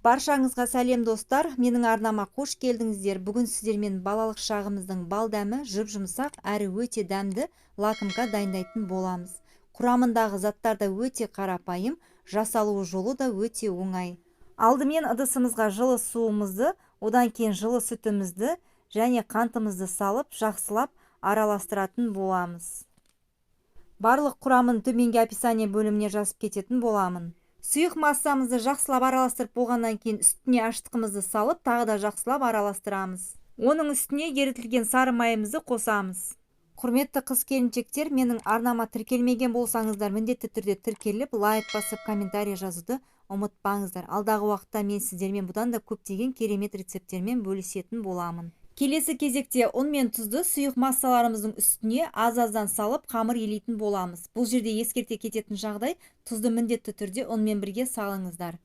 Баршаңызға сәлем, достар! Менің арнама қош келдіңіздер. Бүгін сіздермен балалық шағымыздың бал дәмі, жұп-жұмсақ әрі өте дәмді лакомка дайындайтын боламыз. Құрамындағы заттар да өте қарапайым, жасалу жолы да өте оңай. Алдымен ыдысымызға жылы суымызды, одан кейін жылы сүтімізді және қантымызды салып, жақсылап араластыратын боламыз. Барлық құрамын төменгі описание бөліміне жазып кететін боламын. Сұйық массамызды жақсылап араластырып болғаннан кейін үстіне ашытқымызды салып, тағы да жақсылап араластырамыз. Оның үстіне ерітілген сары майымызды қосамыз. Құрметті қыз-келіншектер, менің арнама тіркелмеген болсаңыздар, міндетті түрде тіркеліп, лайк басып, комментарий жазуды ұмытпаңыздар. Алдағы уақытта мен сіздермен бұдан да көптеген керемет рецепттермен бөлісетін боламын. Келесі кезекте ұн мен тұзды сұйық массаларымыздың үстіне аз-аздан салып, қамыр илейтін боламыз. Бұл жерде ескерте кететін жағдай, тұзды міндетті түрде ұнмен бірге салыңыздар.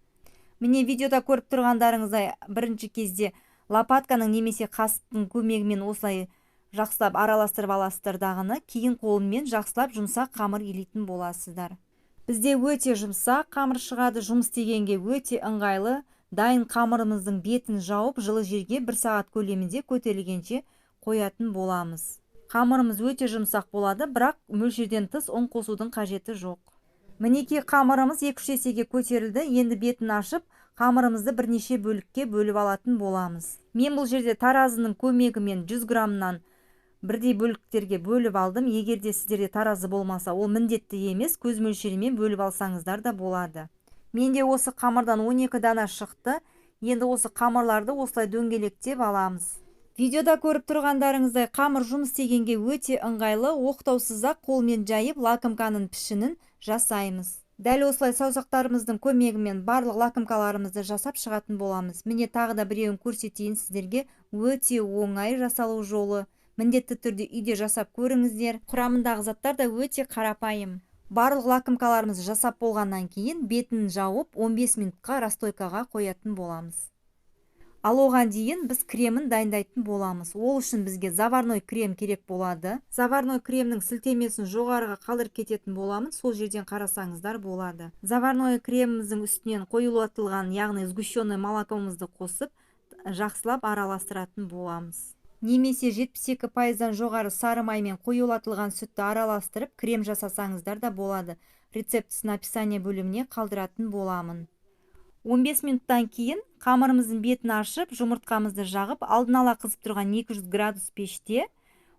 Міне, видеода көріп тұрғандарыңыздай, бірінші кезде лопатканың немесе қасықтың көмегімен осылай жақсылап араластырып аласыздар дағыны, кейін қолмен жақсылап жұмсақ қамыр илейтін боласыздар. Бізде өте жұмсақ қамыр шығады, жұмыс істегенге өте ыңғайлы. Дайын қамырымыздың бетін жауып, жылы жерге 1 сағат көлемінде көтерілгенше қоятын боламыз. Қамырымыз өте жұмсақ болады, бірақ мөлшерден тыс ұн қосудың қажеті жоқ. Мінекей, қамырымыз 2-3 есеге көтерілді. Енді бетін ашып, қамырымызды бірнеше бөлікке бөліп алатын боламыз. Мен бұл жерде таразының көмегімен 100 граммнан бірдей бөліктерге бөліп алдым. Егер де сіздерде таразы болмаса, ол міндетті емес, көз мөлшерімен бөліп алсаңыздар да болады. Менде осы қамырдан 12 дана шықты. Енді осы қамырларды осылай дөңгелектеп аламыз. Видеода көріп тұрғандарыңыздай, қамыр жұмыс істегенге өте ыңғайлы, оқтаусыз-ақ қолмен жайып лакомканың пішінін жасаймыз. Дәл осылай саусақтарымыздың көмегімен барлық лакомкаларымызды жасап шығатын боламыз. Міне, тағы да біреуін көрсетейін сіздерге, өте оңай жасалу жолы. Міндетті түрде үйде жасап көріңіздер. Құрамындағы заттар да өте қарапайым. Барлық лакомкаларымызды жасап болғаннан кейін бетін жауып 15 минутқа расстойкаға қоятын боламыз. Ал оған дейін біз кремін дайындайтын боламыз. Ол үшін бізге заварной крем керек болады. Заварной кремнің сілтемесін жоғарыға қалдырып кететін боламын, сол жерден қарасаңыздар болады. Заварной креміміздің үстінен қоюлатылған, яғни сгущенный молокомызды қосып, жақсылап араластыратын боламыз. Немесе 72%-дан жоғары сары маймен қоюлатылған сүтті араластырып, крем жасасаңыздар да болады. Рецептісін описание бөліміне қалдыратын боламын. 15 минуттан кейін қамырымыздың бетін ашып, жұмыртқамызды жағып, алдын ала қызып тұрған 200 градус пеште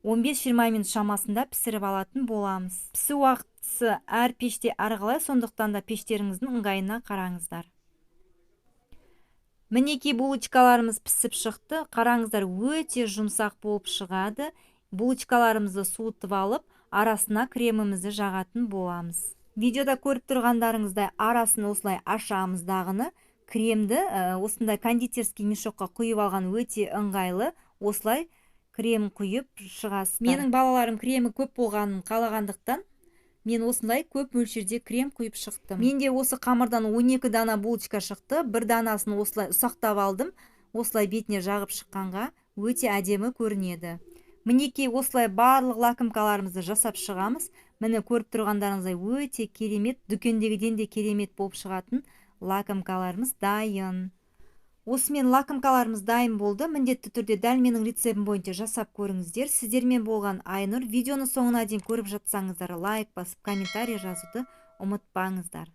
15-20 минут шамасында пісіріп алатын боламыз. Пісу уақытысы әр пеште әрқалай, сондықтан да пештеріңіздің ыңғайына қараңыздар. Мінекей, булочкаларымыз пісіп шықты. Қараңыздар, өте жұмсақ болып шығады. Булочкаларымызды суытып алып, арасына кремімізді жағатын боламыз. Видеода көріп тұрғандарыңыздай, арасын осылай ашамыз дағыны, кремді осындай кондитерский мешокқа құйып алған өте ыңғайлы. Осылай крем құйып шығасыздар. Менің балаларым кремі көп болғанын қалағандықтан, мен осындай көп мөлшерде крем құйып шықтым. Менде осы қамырдан 12 дана булочка шықты. Бір данасын осылай ұсақтап алдым. Осылай бетіне жағып шыққанға өте әдемі көрінеді. Мінекей, осылай барлық лакомкаларымызды жасап шығамыз. Міне, көріп тұрғандарыңыздай, өте керемет, дүкендегіден де керемет болып шығатын лакомкаларымыз дайын. Осымен лакомкаларымыз дайын болды. Міндетті түрде дәл менің рецептім бойынша жасап көріңіздер. Сіздермен болған Айнұр. Видеоны соңына дейін көріп жатсаңыздар, лайк басып, комментарий жазуды ұмытпаңыздар.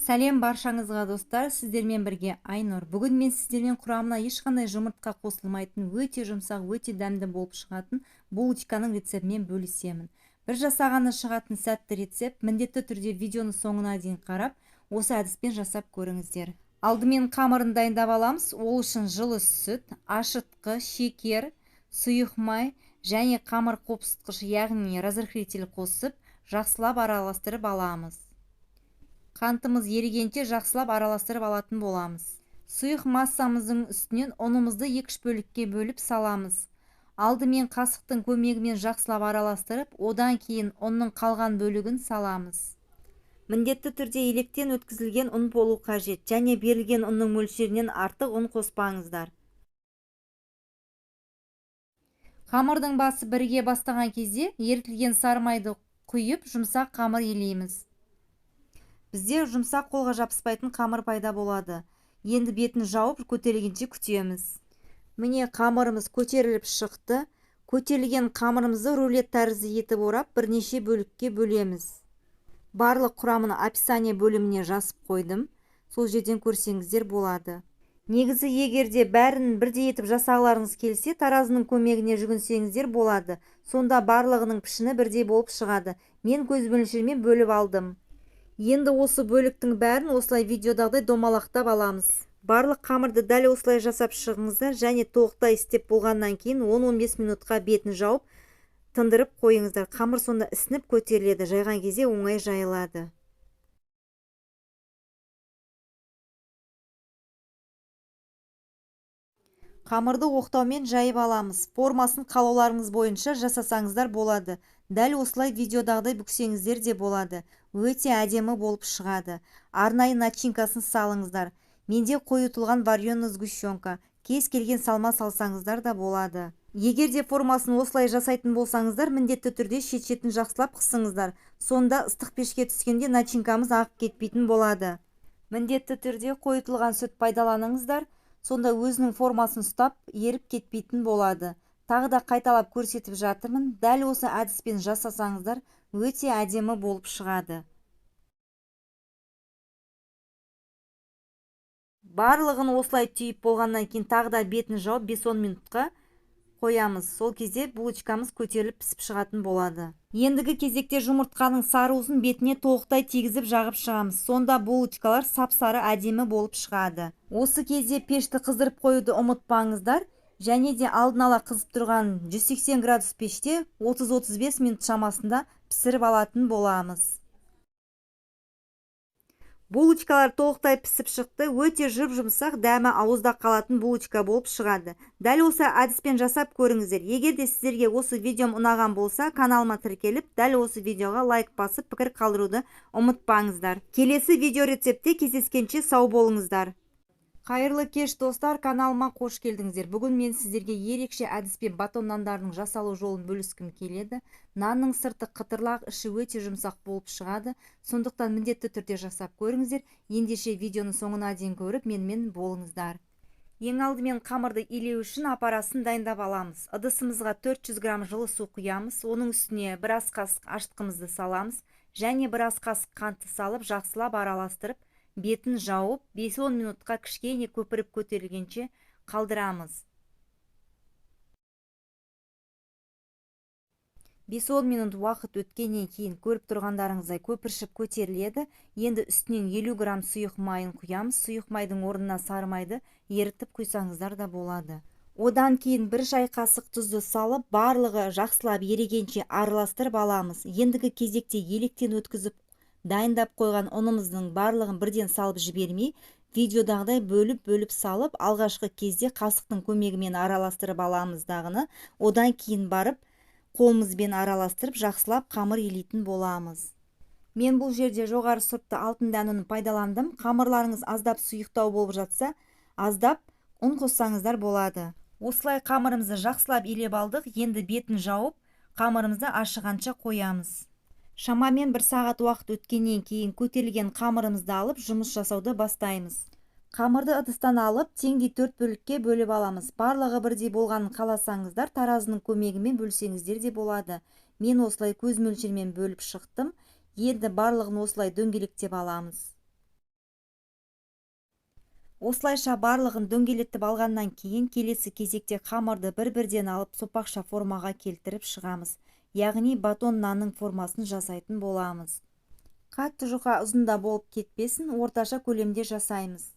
Сәлем баршаңызға, достар, сіздермен бірге Айнұр. Бүгін мен сіздермен құрамына ешқандай жұмыртқа қосылмайтын, өте жұмсақ, өте дәмді болып шығатын булочканың рецептімен бөлісемін. Бір жасағаны шығатын сәтті рецепт. Міндетті түрде видеоны соңына дейін қарап, осы әдіспен жасап көріңіздер. Алдымен қамырын дайындап аламыз. Ол үшін жылы сүт, ашытқы, шекер, сұйық май және қамыр қопсытқыш, яғни разрыхлитель қосып, жақсылап араластырып аламыз. Қантымыз ерігенше жақсылап араластырып алатын боламыз. Сұйық массамыздың үстінен ұнымызды 2-3 бөлікке бөліп саламыз. Алдымен қасықтың көмегімен жақсылап араластырып, одан кейін ұнның қалған бөлігін саламыз. Міндетті түрде електен өткізілген ұн болу қажет және берілген ұнның мөлшерінен артық ұн қоспаңыздар. Қамырдың басы біріге бастаған кезде ерітілген сары майды құйып, жұмсақ қамыр илейміз. Бізде жұмсақ, қолға жабыспайтын қамыр пайда болады. Енді бетін жауып көтерілгенше күтеміз. Міне, қамырымыз көтеріліп шықты. Көтерілген қамырымызды рулет тәрізді етіп орап, бірнеше бөлікке бөлеміз. Барлық құрамын описание бөліміне жазып қойдым. Сол жерден көрсеңіздер болады. Негізі егер де бәрін бірдей етіп жасағыларыңыз келсе, таразының көмегіне жүгінсеңіздер болады. Сонда барлығының пішіні бірдей болып шығады. Мен көз мөлшерімен бөліп алдым. Енді осы бөліктің бәрін осылай видеодағыдай домалақтап аламыз. Барлық қамырды дәл осылай жасап шығыңыздар және толықтай істеп болғаннан кейін 10-15 минутқа бетін жауып тындырып қойыңыздар. Қамыр сонда ісініп көтеріледі, жайған кезде оңай жайылады. Қамырды оқтаумен жайып аламыз. Формасын қалауларыңыз бойынша жасасаңыздар болады. Дәл осылай видеодағыдай бүксеңіздер де болады. Өте әдемі болып шығады. Арнайы начинкасын салыңыздар. Менде қойытылған вареный сгущенка. Кез келген салма салсаңыздар да болады. Егер де формасын осылай жасайтын болсаңыздар, міндетті түрде шет-шетін жақсылап қысыңыздар. Сонда ыстық пешке түскенде начинкамыз ағып кетпейтін болады. Міндетті түрде қойытылған сүт пайдаланыңыздар. Сонда өзінің формасын ұстап, еріп кетпейтін болады. Тағы да қайталап көрсетіп жатырмын. Дәл осы әдіспен жасасаңыздар, өте әдемі болып шығады. Барлығын осылай түйіп болғаннан кейін тағы да бетін жауып 5-10 минутқа қоямыз. Сол кезде булочкамыз көтеріліп пісіп шығатын болады. Ендігі кезекте жұмыртқаның сары уызын бетіне толықтай тигізіп жағып шығамыз. Сонда булочкалар сап-сары әдемі болып шығады. Осы кезде пешті қыздырып қоюды ұмытпаңыздар. Және де алдын ала қызып тұрған 180 градус пеште 30-35 минут шамасында пісіріп алатын боламыз. Булочкалар толықтай пісіп шықты, өте жұп-жұмсақ, дәмі ауызда қалатын булочка болып шығады. Дәл осы әдіспен жасап көріңіздер. Егер де сіздерге осы видеом ұнаған болса, каналыма тіркеліп, дәл осы видеоға лайк басып, пікір қалдыруды ұмытпаңыздар. Келесі видео рецептте кездескенше сау болыңыздар. Қайырлы кеш достар, каналыма қош келдіңіздер. Бүгін мен сіздерге ерекше әдіспен батон нандарының жасалу жолын бөліскім келеді. Нанның сырты қытырлақ, іші өте жұмсақ болып шығады. Сондықтан міндетті түрде жасап көріңіздер. Ендеше видеоның соңына дейін көріп, менімен болыңыздар. Ең алдымен қамырды илеу үшін апарасын дайындап аламыз. Ыдысымызға 400 грамм жылы су құямыз. Оның үстіне бір ас қасық ашытқымызды саламыз және бір ас қасық қантты салып, жақсылап араластырып, бетін жауып, 5-10 минутқа кішкене көпіріп көтерілгенше қалдырамыз. 5-10 минут уақыт өткеннен кейін көріп тұрғандарыңыздай көпіршіп көтеріледі. Енді үстінен 50 грамм сұйық майын құямыз. Сұйық майдың орнына сары майды ерітіп құйсаңыздар да болады. Одан кейін бір шай қасық тұзды салып, барлығы жақсылап ерігенше араластырып аламыз. Ендігі кезекте електен өткізіп дайындап қойған ұнымыздың барлығын бірден салып жібермей, видеодағыдай бөліп-бөліп салып, алғашқы кезде қасықтың көмегімен араластырып аламыз дағыны, одан кейін барып қолымызбен араластырып жақсылап қамыр илейтін боламыз. Мен бұл жерде жоғары сұрыпты алтын дән ұнын пайдаландым. Қамырларыңыз аздап сұйықтау болып жатса, аздап ұн қоссаңыздар болады. Осылай қамырымызды жақсылап илеп алдық. Енді бетін жауып, қамырымызды ашығанша қоямыз. Шамамен бір сағат уақыт өткеннен кейін көтерілген қамырымызды алып, жұмыс жасауды бастаймыз. Қамырды ыдыстан алып, теңдей 4 бөлікке бөліп аламыз. Барлығы бірдей болғанын қаласаңыздар, таразының көмегімен бөлсеңіздер де болады. Мен осылай көз мөлшерімен бөліп шықтым. Енді барлығын осылай дөңгелектеп аламыз. Осылайша барлығын дөңгелетіп алғаннан кейін келесі кезекте қамырды бір-бірден алып сопақша формаға келтіріп шығамыз. Яғни батон нанның формасын жасайтын боламыз. Қатты жұқа ұзында болып кетпесін, орташа көлемде жасаймыз.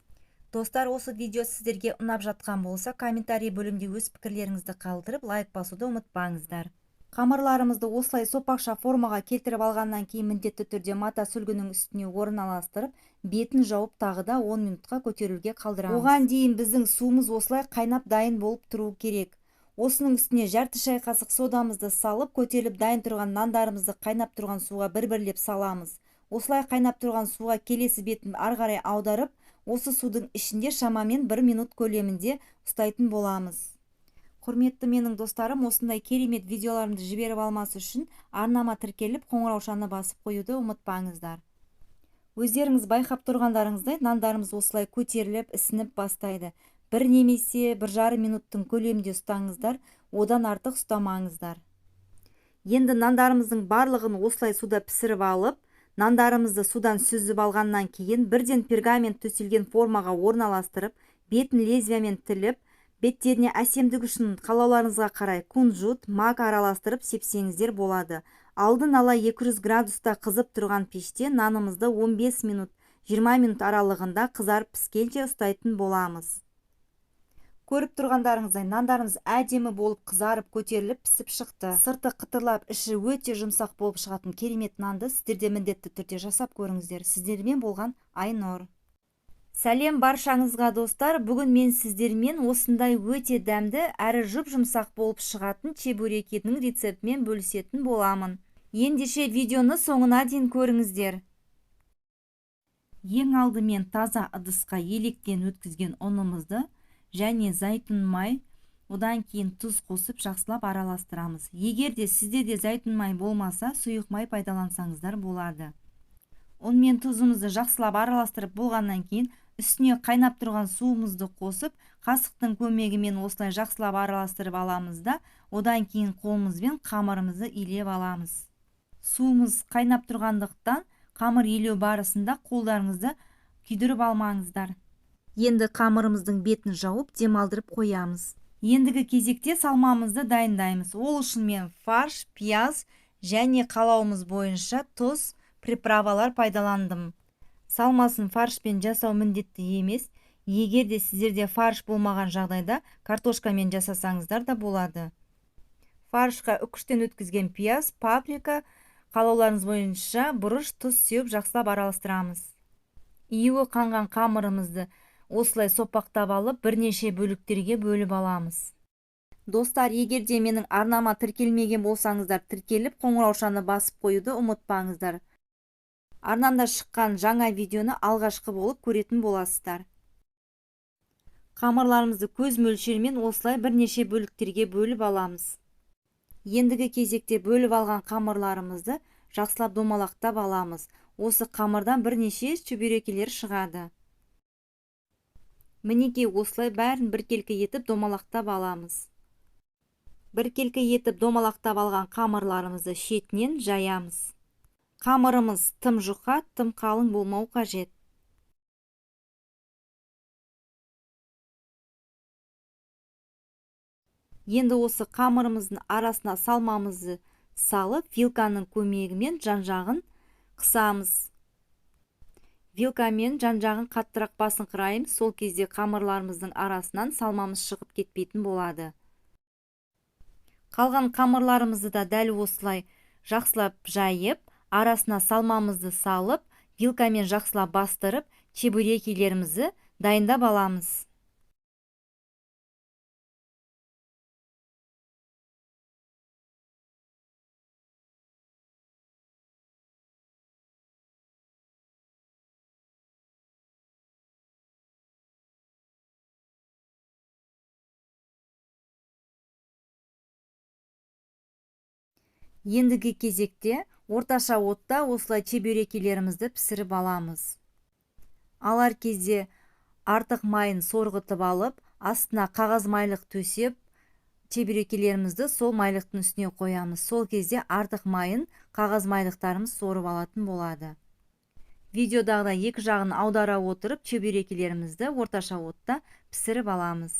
Достар, осы видео сіздерге ұнап жатқан болса, комментарий бөлімде өз пікірлеріңізді қалдырып, лайк басуды ұмытпаңыздар. Қамырларымызды осылай сопақша формаға келтіріп алғаннан кейін міндетті түрде мата сүлгінің үстіне орналастырып, бетін жауып тағы да 10 минутқа көтерілуге қалдырамыз. Оған дейін біздің суымыз осылай қайнап дайын болып тұру керек. Осының үстіне жарты шай қасық содамызды салып, көтеріліп дайын тұрған нандарымызды қайнап тұрған суға бір-бірлеп саламыз. Осылай қайнап тұрған суға келесі бетін ары қарай аударып, осы судың ішінде шамамен 1 минут көлемінде ұстайтын боламыз. Құрметті менің достарым, осындай керемет видеоларымды жіберіп алмас үшін арнама тіркеліп, қоңыраушаны басып қоюды ұмытпаңыздар. Өздеріңіз байқап тұрғандарыңыздай, нандарымыз осылай көтеріліп, ісініп бастайды. 1 немесе 1,5 минуттың көлемінде ұстаңыздар, одан артық ұстамаңыздар. Енді нандарымыздың барлығын осылай суда пісіріп алып, нандарымызды судан сүзіп алғаннан кейін бірден пергамент төселген формаға орналастырып, бетін лезвиямен тіліп, беттеріне әсемдік үшін қалауларыңызға қарай кунжут, мак араластырып сепсеңіздер болады. Алдын ала 200 градуста қызып тұрған пеште нанымызды 15 минут, 20 минут аралығында қызарып піскенше ұстайтын боламыз. Көріп тұрғандарыңыздай, нандарымыз әдемі болып қызарып көтеріліп пісіп шықты. Сырты қытырлап, іші өте жұмсақ болып шығатын керемет нанды сіздер де міндетті түрде жасап көріңіздер. Сіздермен болған Айнұр. Сәлем баршаңызға, достар. Бүгін мен сіздермен осындай өте дәмді әрі жұп-жұмсақ болып шығатын чебурекінің рецептімен бөлісетін боламын. Ендеше видеоны соңына дейін көріңіздер. Ең алдымен таза ыдысқа електен өткізген ұнымызды және зәйтүн май, одан кейін тұз қосып жақсылап араластырамыз. Егер де сізде де зәйтүн май болмаса, сұйық май пайдалансаңыздар болады. Ұн мен тұзымызды жақсылап араластырып болғаннан кейін үстіне қайнап тұрған суымызды қосып, қасықтың көмегімен осылай жақсылап араластырып аламыз да, одан кейін қолымызбен қамырымызды илеп аламыз. Суымыз қайнап тұрғандықтан қамыр илеу барысында қолдарыңызды күйдіріп алмаңыздар. Енді қамырымыздың бетін жауып демалдырып қоямыз. Ендігі кезекте салмамызды дайындаймыз. Ол үшін мен фарш, пияз және қалауымыз бойынша тұз, приправалар пайдаландым. Салмасын фаршпен жасау міндетті емес. Егер де сіздерде фарш болмаған жағдайда картошкамен жасасаңыздар да болады. Фаршқа үкіштен өткізген пияз, паприка, қалауларыңыз бойынша бұрыш, тұз сеуіп жақсылап араластырамыз. Июі қанған қамырымызды осылай сопақтап алып, бірнеше бөліктерге бөліп аламыз. Достар, егер де менің арнама тіркелмеген болсаңыздар, тіркеліп қоңыраушаны басып қоюды ұмытпаңыздар. Арнамда шыққан жаңа видеоны алғашқы болып көретін боласыздар. Қамырларымызды көз мөлшерімен осылай бірнеше бөліктерге бөліп аламыз. Ендігі кезекте бөліп алған қамырларымызды жақсылап домалақтап аламыз. Осы қамырдан бірнеше чебурекелер шығады. Мінекей осылай бәрін біркелкі етіп домалақтап аламыз. Біркелкі етіп домалақтап алған қамырларымызды шетінен жаямыз. Қамырымыз тым жұқа, тым қалың болмау қажет. Енді осы қамырымыздың арасына салмамызды салып, вилканың көмегімен жан-жағын қысамыз. Вилкамен жан-жағын қаттырақ басыңқыраймыз, сол кезде қамырларымыздың арасынан салмамыз шығып кетпейтін болады. Қалған қамырларымызды да дәл осылай жақсылап жайып, арасына салмамызды салып, вилкамен жақсылап бастырып, чебурекилерімізді дайындап аламыз. Ендігі кезекте орташа отта осылай чебурекилерімізді пісіріп аламыз. Алар кезде артық майын сорғытып алып, астына қағаз майлық төсеп, чебурекилерімізді сол майлықтың үстіне қоямыз. Сол кезде артық майын қағаз майлықтарымыз сорып алатын болады. Видеодағыдай екі жағын аудара отырып, чебурекилерімізді орташа отта пісіріп аламыз.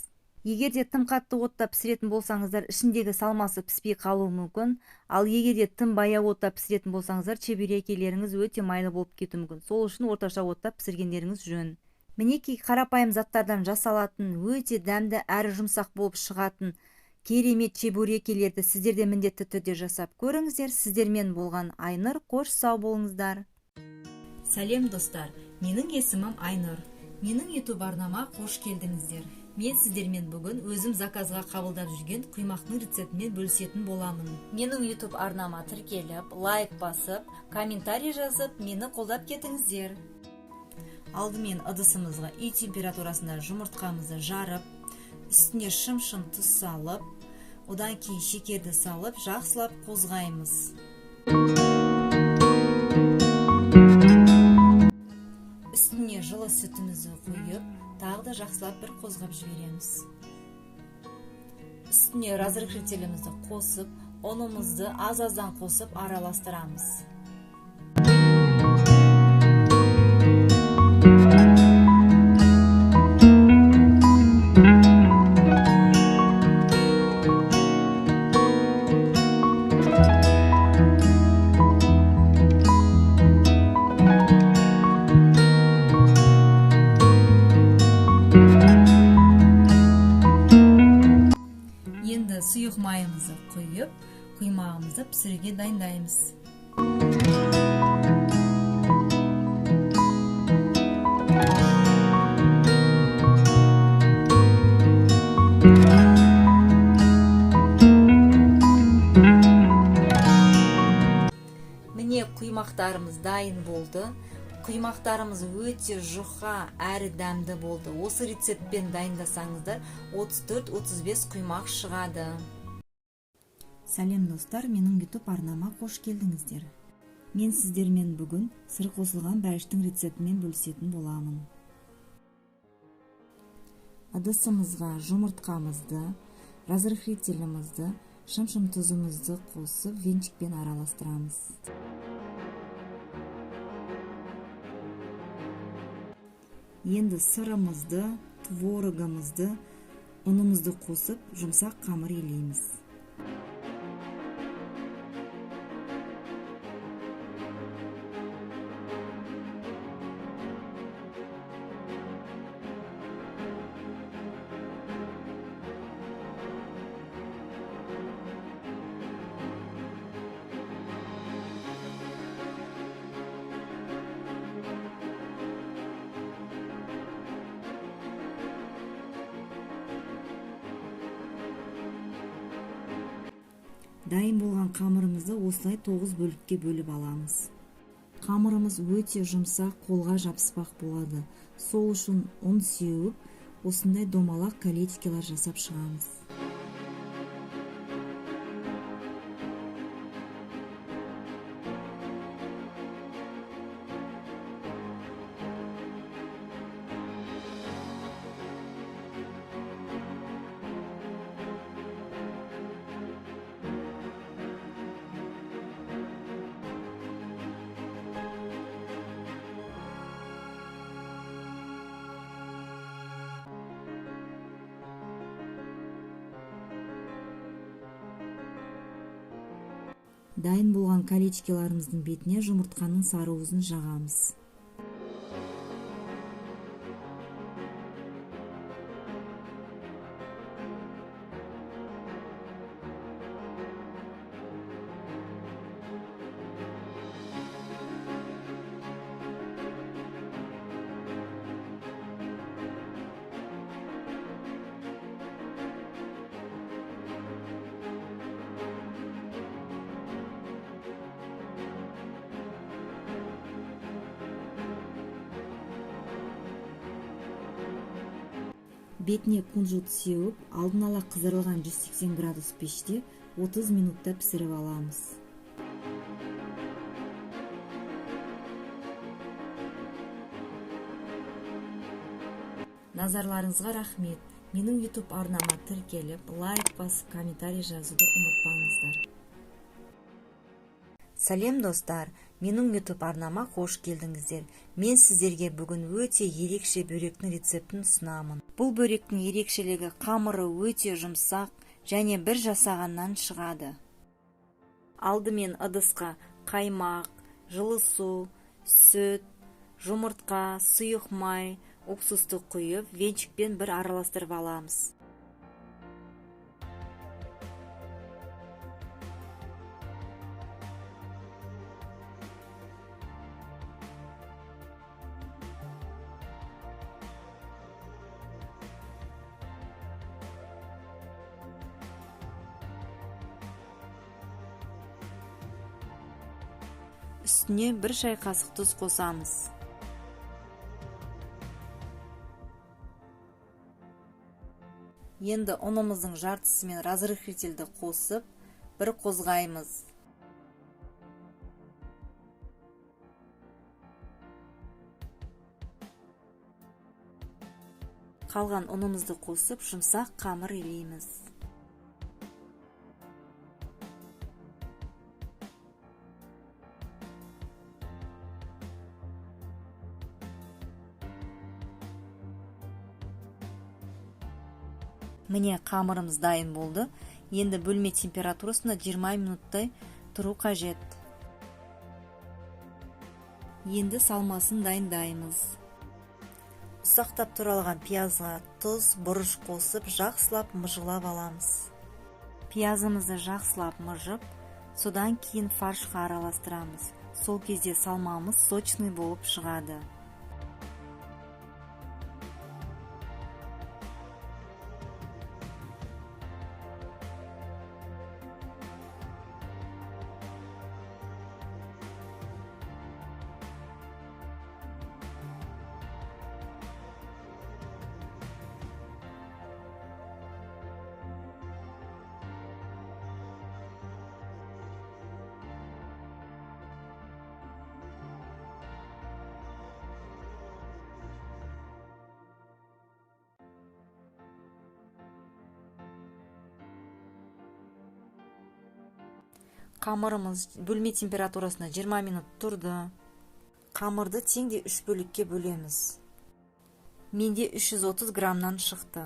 Егер де тым қатты отта пісіретін болсаңыздар, ішіндегі салмасы піспей қалуы мүмкін. Ал егер де тым баяу отта пісіретін болсаңыздар, чебурекилеріңіз өте майлы болып кетуі мүмкін. Сол үшін орташа отта пісіргендеріңіз жөн. Мінекей қарапайым заттардан жасалатын, өте дәмді әрі жұмсақ болып шығатын керемет чебурекилерді сіздер де міндетті түрде жасап көріңіздер. Сіздермен болған Айнұр. Қош сау болыңыздар. Сәлем достар, менің есімім Айнұр. Менің YouTube арнама қош келдіңіздер. Мен сіздермен бүгін өзім заказға қабылдап жүрген құймақтың рецептімен бөлісетін боламын. Менің YouTube арнама тіркеліп, лайк басып, комментарий жазып, мені қолдап кетіңіздер. Алдымен ыдысымызға үй температурасында жұмыртқамызды жарып, үстіне шым-шым тұз салып, одан кейін шекерді салып, жақсылап қозғаймыз. Жылы сүтімізді құйып, тағы да жақсылап бір қозғап жібереміз. Үстіне разрыхлителімізді қосып, ұнымызды аз-аздан қосып араластырамыз. Енді сұйық майымызды құйып, құймағымызды пісіруге дайындаймыз. Міне, құймақтарымыз дайын болды. Құймақтарымыз өте жұқа әрі дәмді болды. Осы рецептпен дайындасаңыздар 34-35 құймақ шығады. Сәлем достар, менің YouTube арнама қош келдіңіздер. Мен сіздермен бүгін сыр қосылған бәліштің рецептімен бөлісетін боламын. Ыдысымызға жұмыртқамызды, разрыхлителімізді, шым-шым тұзымызды қосып венчикпен араластырамыз. Енді сырымызды, творогымызды, ұнымызды қосып, жұмсақ қамыр илейміз. Дайын болған қамырымызды осылай 9 бөлікке бөліп аламыз. Қамырымыз өте жұмсақ, қолға жабыспақ болады. Сол үшін ұн сеуіп, осындай домалақ колечкелар жасап шығамыз. Дайын болған колечкеларымыздың бетіне жұмыртқаның сары уызын жағамыз. Бетіне кунжут сеуіп, алдын ала қыздырылған 180 градус пеште 30 минутта пісіріп аламыз. Назарларыңызға рахмет. Менің YouTube арнама тіркеліп, лайк басып, комментарий жазуды ұмытпаңыздар. Сәлем достар, менің YouTube арнама қош келдіңіздер. Мен сіздерге бүгін өте ерекше бөректің рецептін ұсынамын. Бұл бөректің ерекшелігі қамыры өте жұмсақ және бір жасағаннан шығады. Алдымен ыдысқа қаймақ, жылы су, сүт, жұмыртқа, сұйық май, уксусты құйып, венчикпен бір араластырып аламыз. Үстіне бір шай қасық тұз қосамыз. Енді ұнымыздың жартысымен разрыхлительді қосып, бір қозғаймыз. Қалған ұнымызды қосып, жұмсақ қамыр илейміз. Міне, қамырымыз дайын болды. Енді бөлме температурасында 20 минуттай тұру қажет. Енді салмасын дайындаймыз. Ұсақтап туралған пиязға тұз, бұрыш қосып, жақсылап мыжғылап аламыз. Пиязымызды жақсылап мыжып, содан кейін фаршқа араластырамыз. Сол кезде салмамыз сочный болып шығады. Қамырымыз бөлме температурасында 20 минут тұрды. Қамырды теңдей 3 бөлікке бөлеміз. Менде 330 граммнан шықты.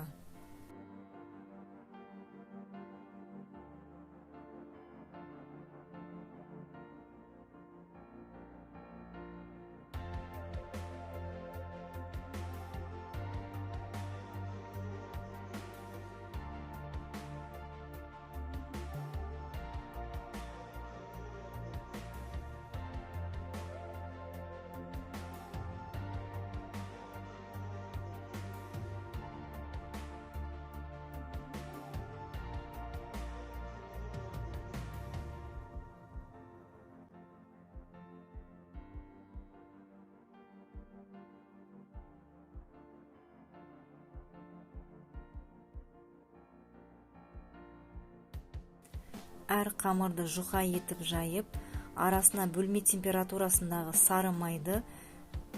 Әр қамырды жұқа етіп жайып, арасына бөлме температурасындағы сары майды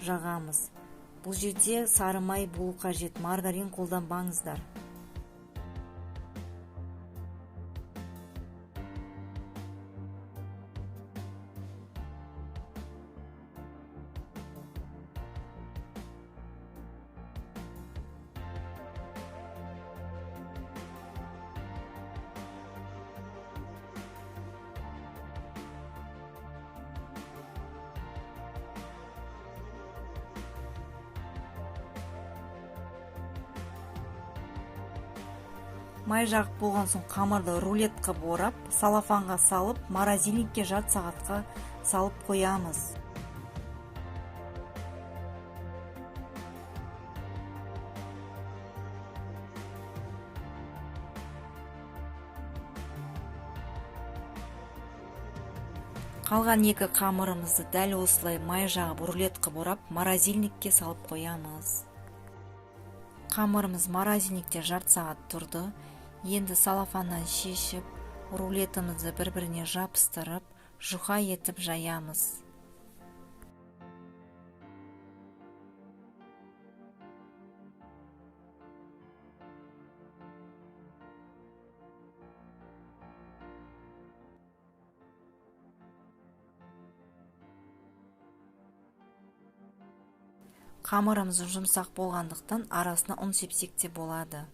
жағамыз. Бұл жерде сары май болу қажет, маргарин қолданбаңыздар. Май жағып болған соң қамырды рулет қып орап, салафанға салып, морозильникке жарты сағатқа салып қоямыз. Қалған екі қамырымызды дәл осылай май жағып рулет қып орап, морозильникке салып қоямыз. Қамырымыз морозильникте жарты сағат тұрды. Енді салафаннан шешіп, рулетімізді бір-біріне жабыстырып, жұқа етіп жаямыз. Қамырымыз жұмсақ болғандықтан арасына ұн сепсек те болады.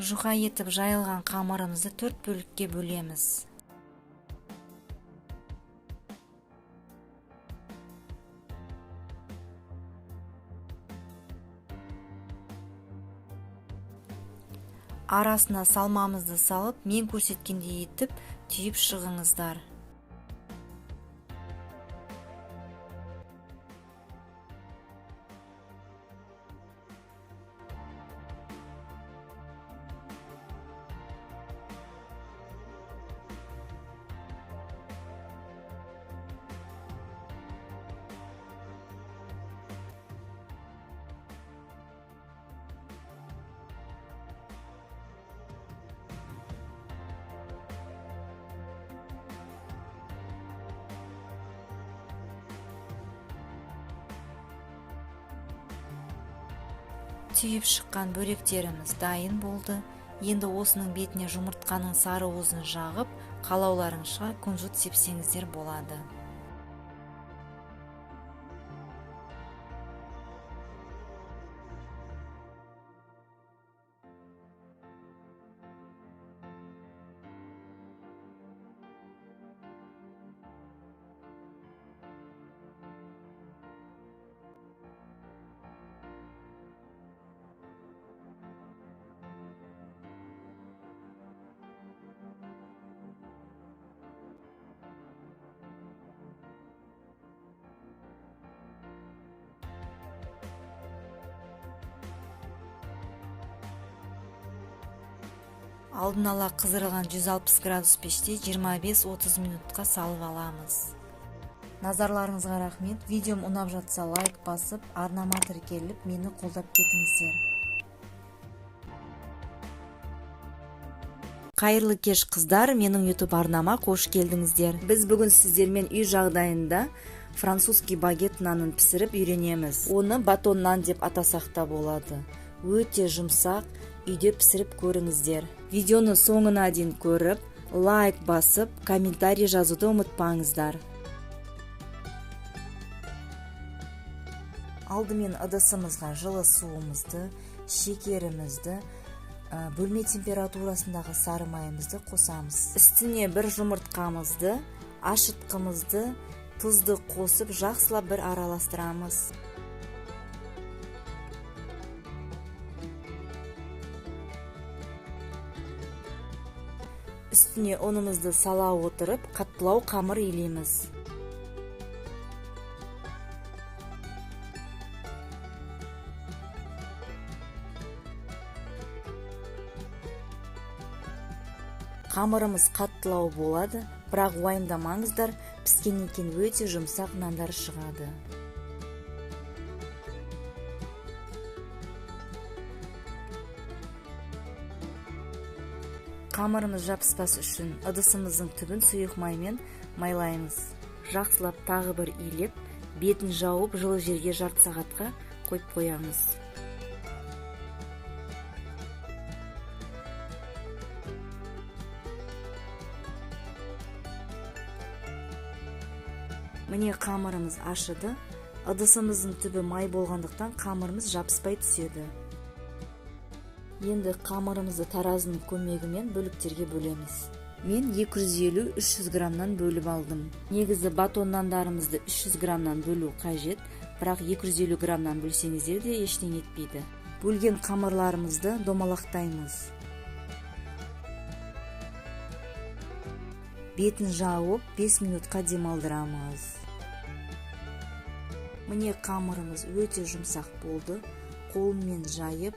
Жұқа етіп жайылған қамырымызды 4 бөлікке бөлеміз. Арасына салмамызды салып, мен көрсеткендей етіп түйіп шығыңыздар. Түйіп шыққан бөректеріміз дайын болды. Енді осының бетіне жұмыртқаның сары уызын жағып, қалауларыңызша кунжут сепсеңіздер болады. Алдын ала қыздырылған 160 градус пеште 25-30 минутқа салып аламыз. Назарларыңызға рахмет. Видеом ұнап жатса лайк басып, арнама тіркеліп, мені қолдап кетіңіздер. Қайырлы кеш қыздар, менің YouTube арнама қош келдіңіздер. Біз бүгін сіздермен үй жағдайында французский багет нанын пісіріп үйренеміз. Оны батон нан деп атасақ та болады. Өте жұмсақ, үйде пісіріп көріңіздер. Видеоны соңына дейін көріп, лайк басып, комментарий жазуды ұмытпаңыздар. Алдымен ыдысымызға жылы суымызды, шекерімізді, бөлме температурасындағы сары майымызды қосамыз. Үстіне бір жұмыртқамызды, ашытқымызды, тұзды қосып жақсылап бір араластырамыз. Үстіне ұнымызды сала отырып, қаттылау қамыр илейміз. Қамырымыз қаттылау болады, бірақ уайымдамаңыздар, піскеннен кейін өте жұмсақ нандар шығады. Қамырымыз жабыспас үшін ыдысымыздың түбін сұйық маймен майлаймыз. Жақсылап тағы бір илеп, бетін жауып жылы жерге жарты сағатқа қойып қоямыз. Міне қамырымыз ашыды. Ыдысымыздың түбі май болғандықтан қамырымыз жабыспай түседі. Енді қамырымызды таразының көмегімен бөліктерге бөлеміз. Мен 250-300 граммнан бөліп алдым. Негізі батон нандарымызды 300 граммнан бөлу қажет, бірақ 250 граммнан бөлсеңіздер де ештеңе етпейді. Бөлген қамырларымызды домалақтаймыз. Бетін жауып 5 минутқа демалдырамыз. Міне қамырымыз өте жұмсақ болды. Қолыммен жайып,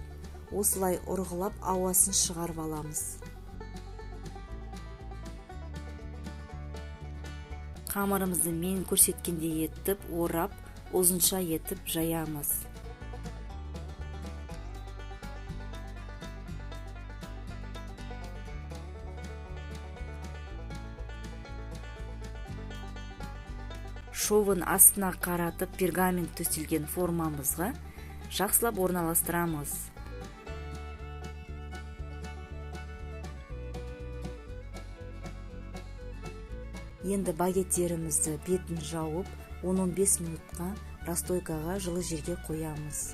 осылай ұрғылап ауасын шығарып аламыз. Қамырымызды мен көрсеткендей етіп орап, ұзынша етіп жаямыз. Шовын астына қаратып пергамент төселген формамызға жақсылап орналастырамыз. Енді багеттерімізді бетін жауып, 10-15 минутқа расстойкаға жылы жерге қоямыз.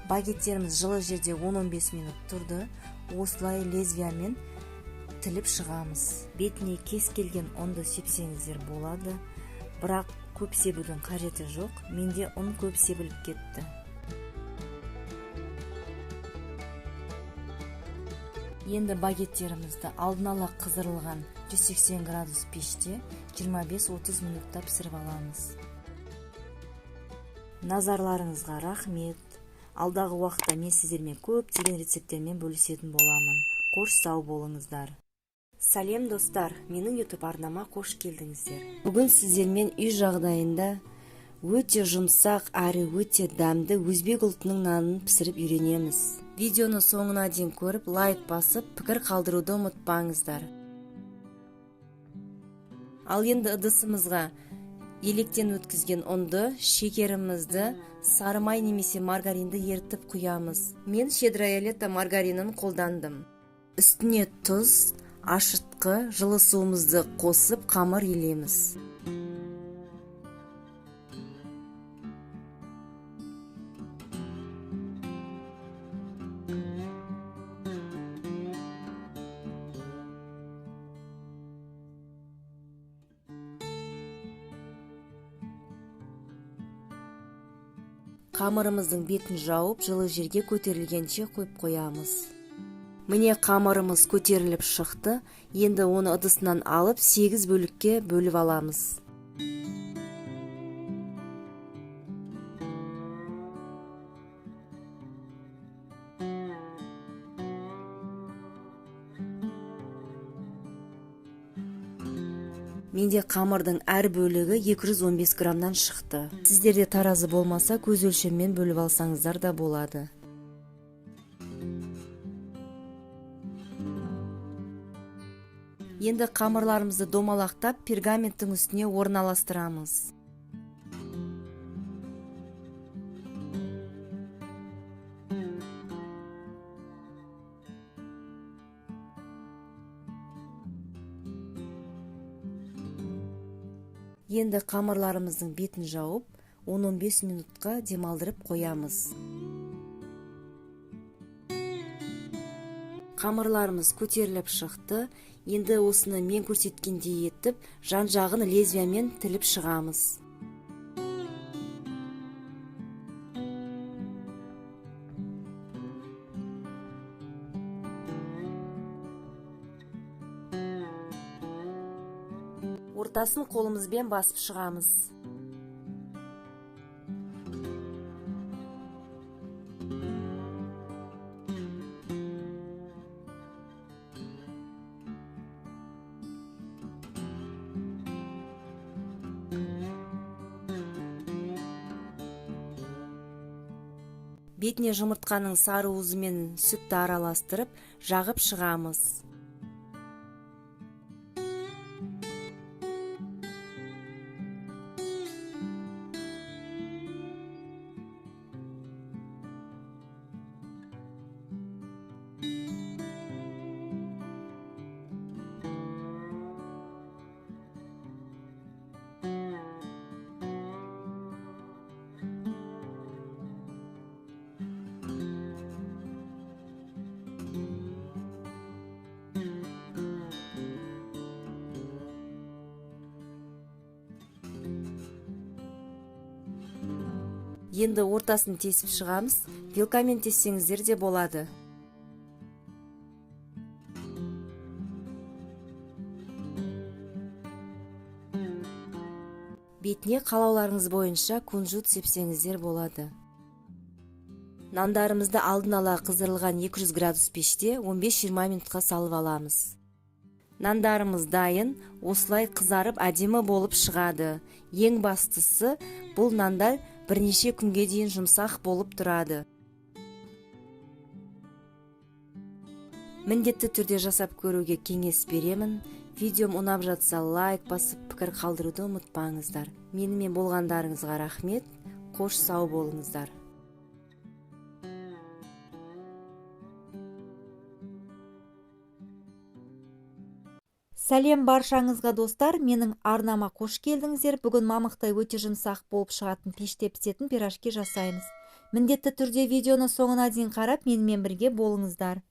Багеттеріміз жылы жерде 10-15 минут тұрды. Осылай лезвиямен тіліп шығамыз. Бетіне кез келген ұнды сепсеңіздер болады, бірақ көп себудің қажеті жоқ. Менде ұн көп себіліп кетті. Енді багеттерімізді алдын ала қыздырылған 180 градус пеште 25-30 минутта пісіріп аламыз. Назарларыңызға рахмет. Алдағы уақытта мен сіздермен көптеген рецепттермен бөлісетін боламын. Қош сау болыңыздар. Сәлем достар, менің YouTube арнама қош келдіңіздер. Бүгін сіздермен үй жағдайында өте жұмсақ әрі өте дәмді өзбек ұлтының нанын пісіріп үйренеміз. Видеоны соңына дейін көріп, лайк басып, пікір қалдыруды ұмытпаңыздар. Ал енді ыдысымызға електен өткізген ұнды, шекерімізді, сары май немесе маргаринді ерітіп құямыз. Мен Щедрая лето маргаринін қолдандым. Үстіне тұз, ашытқы, жылы суымызды қосып қамыр илейміз. Қамырымыздың бетін жауып, жылы жерге көтерілгенше қойып қоямыз. Міне қамырымыз көтеріліп шықты. Енді оны ыдысынан алып 8 бөлікке бөліп аламыз. Менде қамырдың әр бөлігі 215 граммнан шықты. Сіздерде таразы болмаса, көз өлшеммен бөліп алсаңыздар да болады. Енді қамырларымызды домалақтап, пергаменттің үстіне орналастырамыз. Енді қамырларымыздың бетін жауып, 10-15 минутқа демалдырып қоямыз. Қамырларымыз көтеріліп шықты. Енді осыны мен көрсеткендей етіп, жан-жағын лезвиямен тіліп шығамыз. Ортасын қолымызбен басып шығамыз. Бетіне жұмыртқаның сары уызымен сүтті араластырып, жағып шығамыз. Енді ортасын тесіп шығамыз. Вилкамен тессеңіздер де болады. Бетіне қалауларыңыз бойынша кунжут сепсеңіздер болады. Нандарымызды алдын ала қыздырылған 200 градус пеште 15-20 минутқа салып аламыз. Нандарымыз дайын, осылай қызарып әдемі болып шығады. Ең бастысы, бұл нандар бірнеше күнге дейін жұмсақ болып тұрады. Міндетті түрде жасап көруге кеңес беремін. Видеом ұнап жатса лайк басып, пікір қалдыруды ұмытпаңыздар. Менімен болғандарыңызға рахмет. Қош сау болыңыздар. Сәлем баршаңызға достар, менің арнама қош келдіңіздер. Бүгін мамықтай өте жұмсақ болып шығатын пеште пісетін пирожки жасаймыз. Міндетті түрде видеоны соңына дейін қарап, менімен бірге болыңыздар.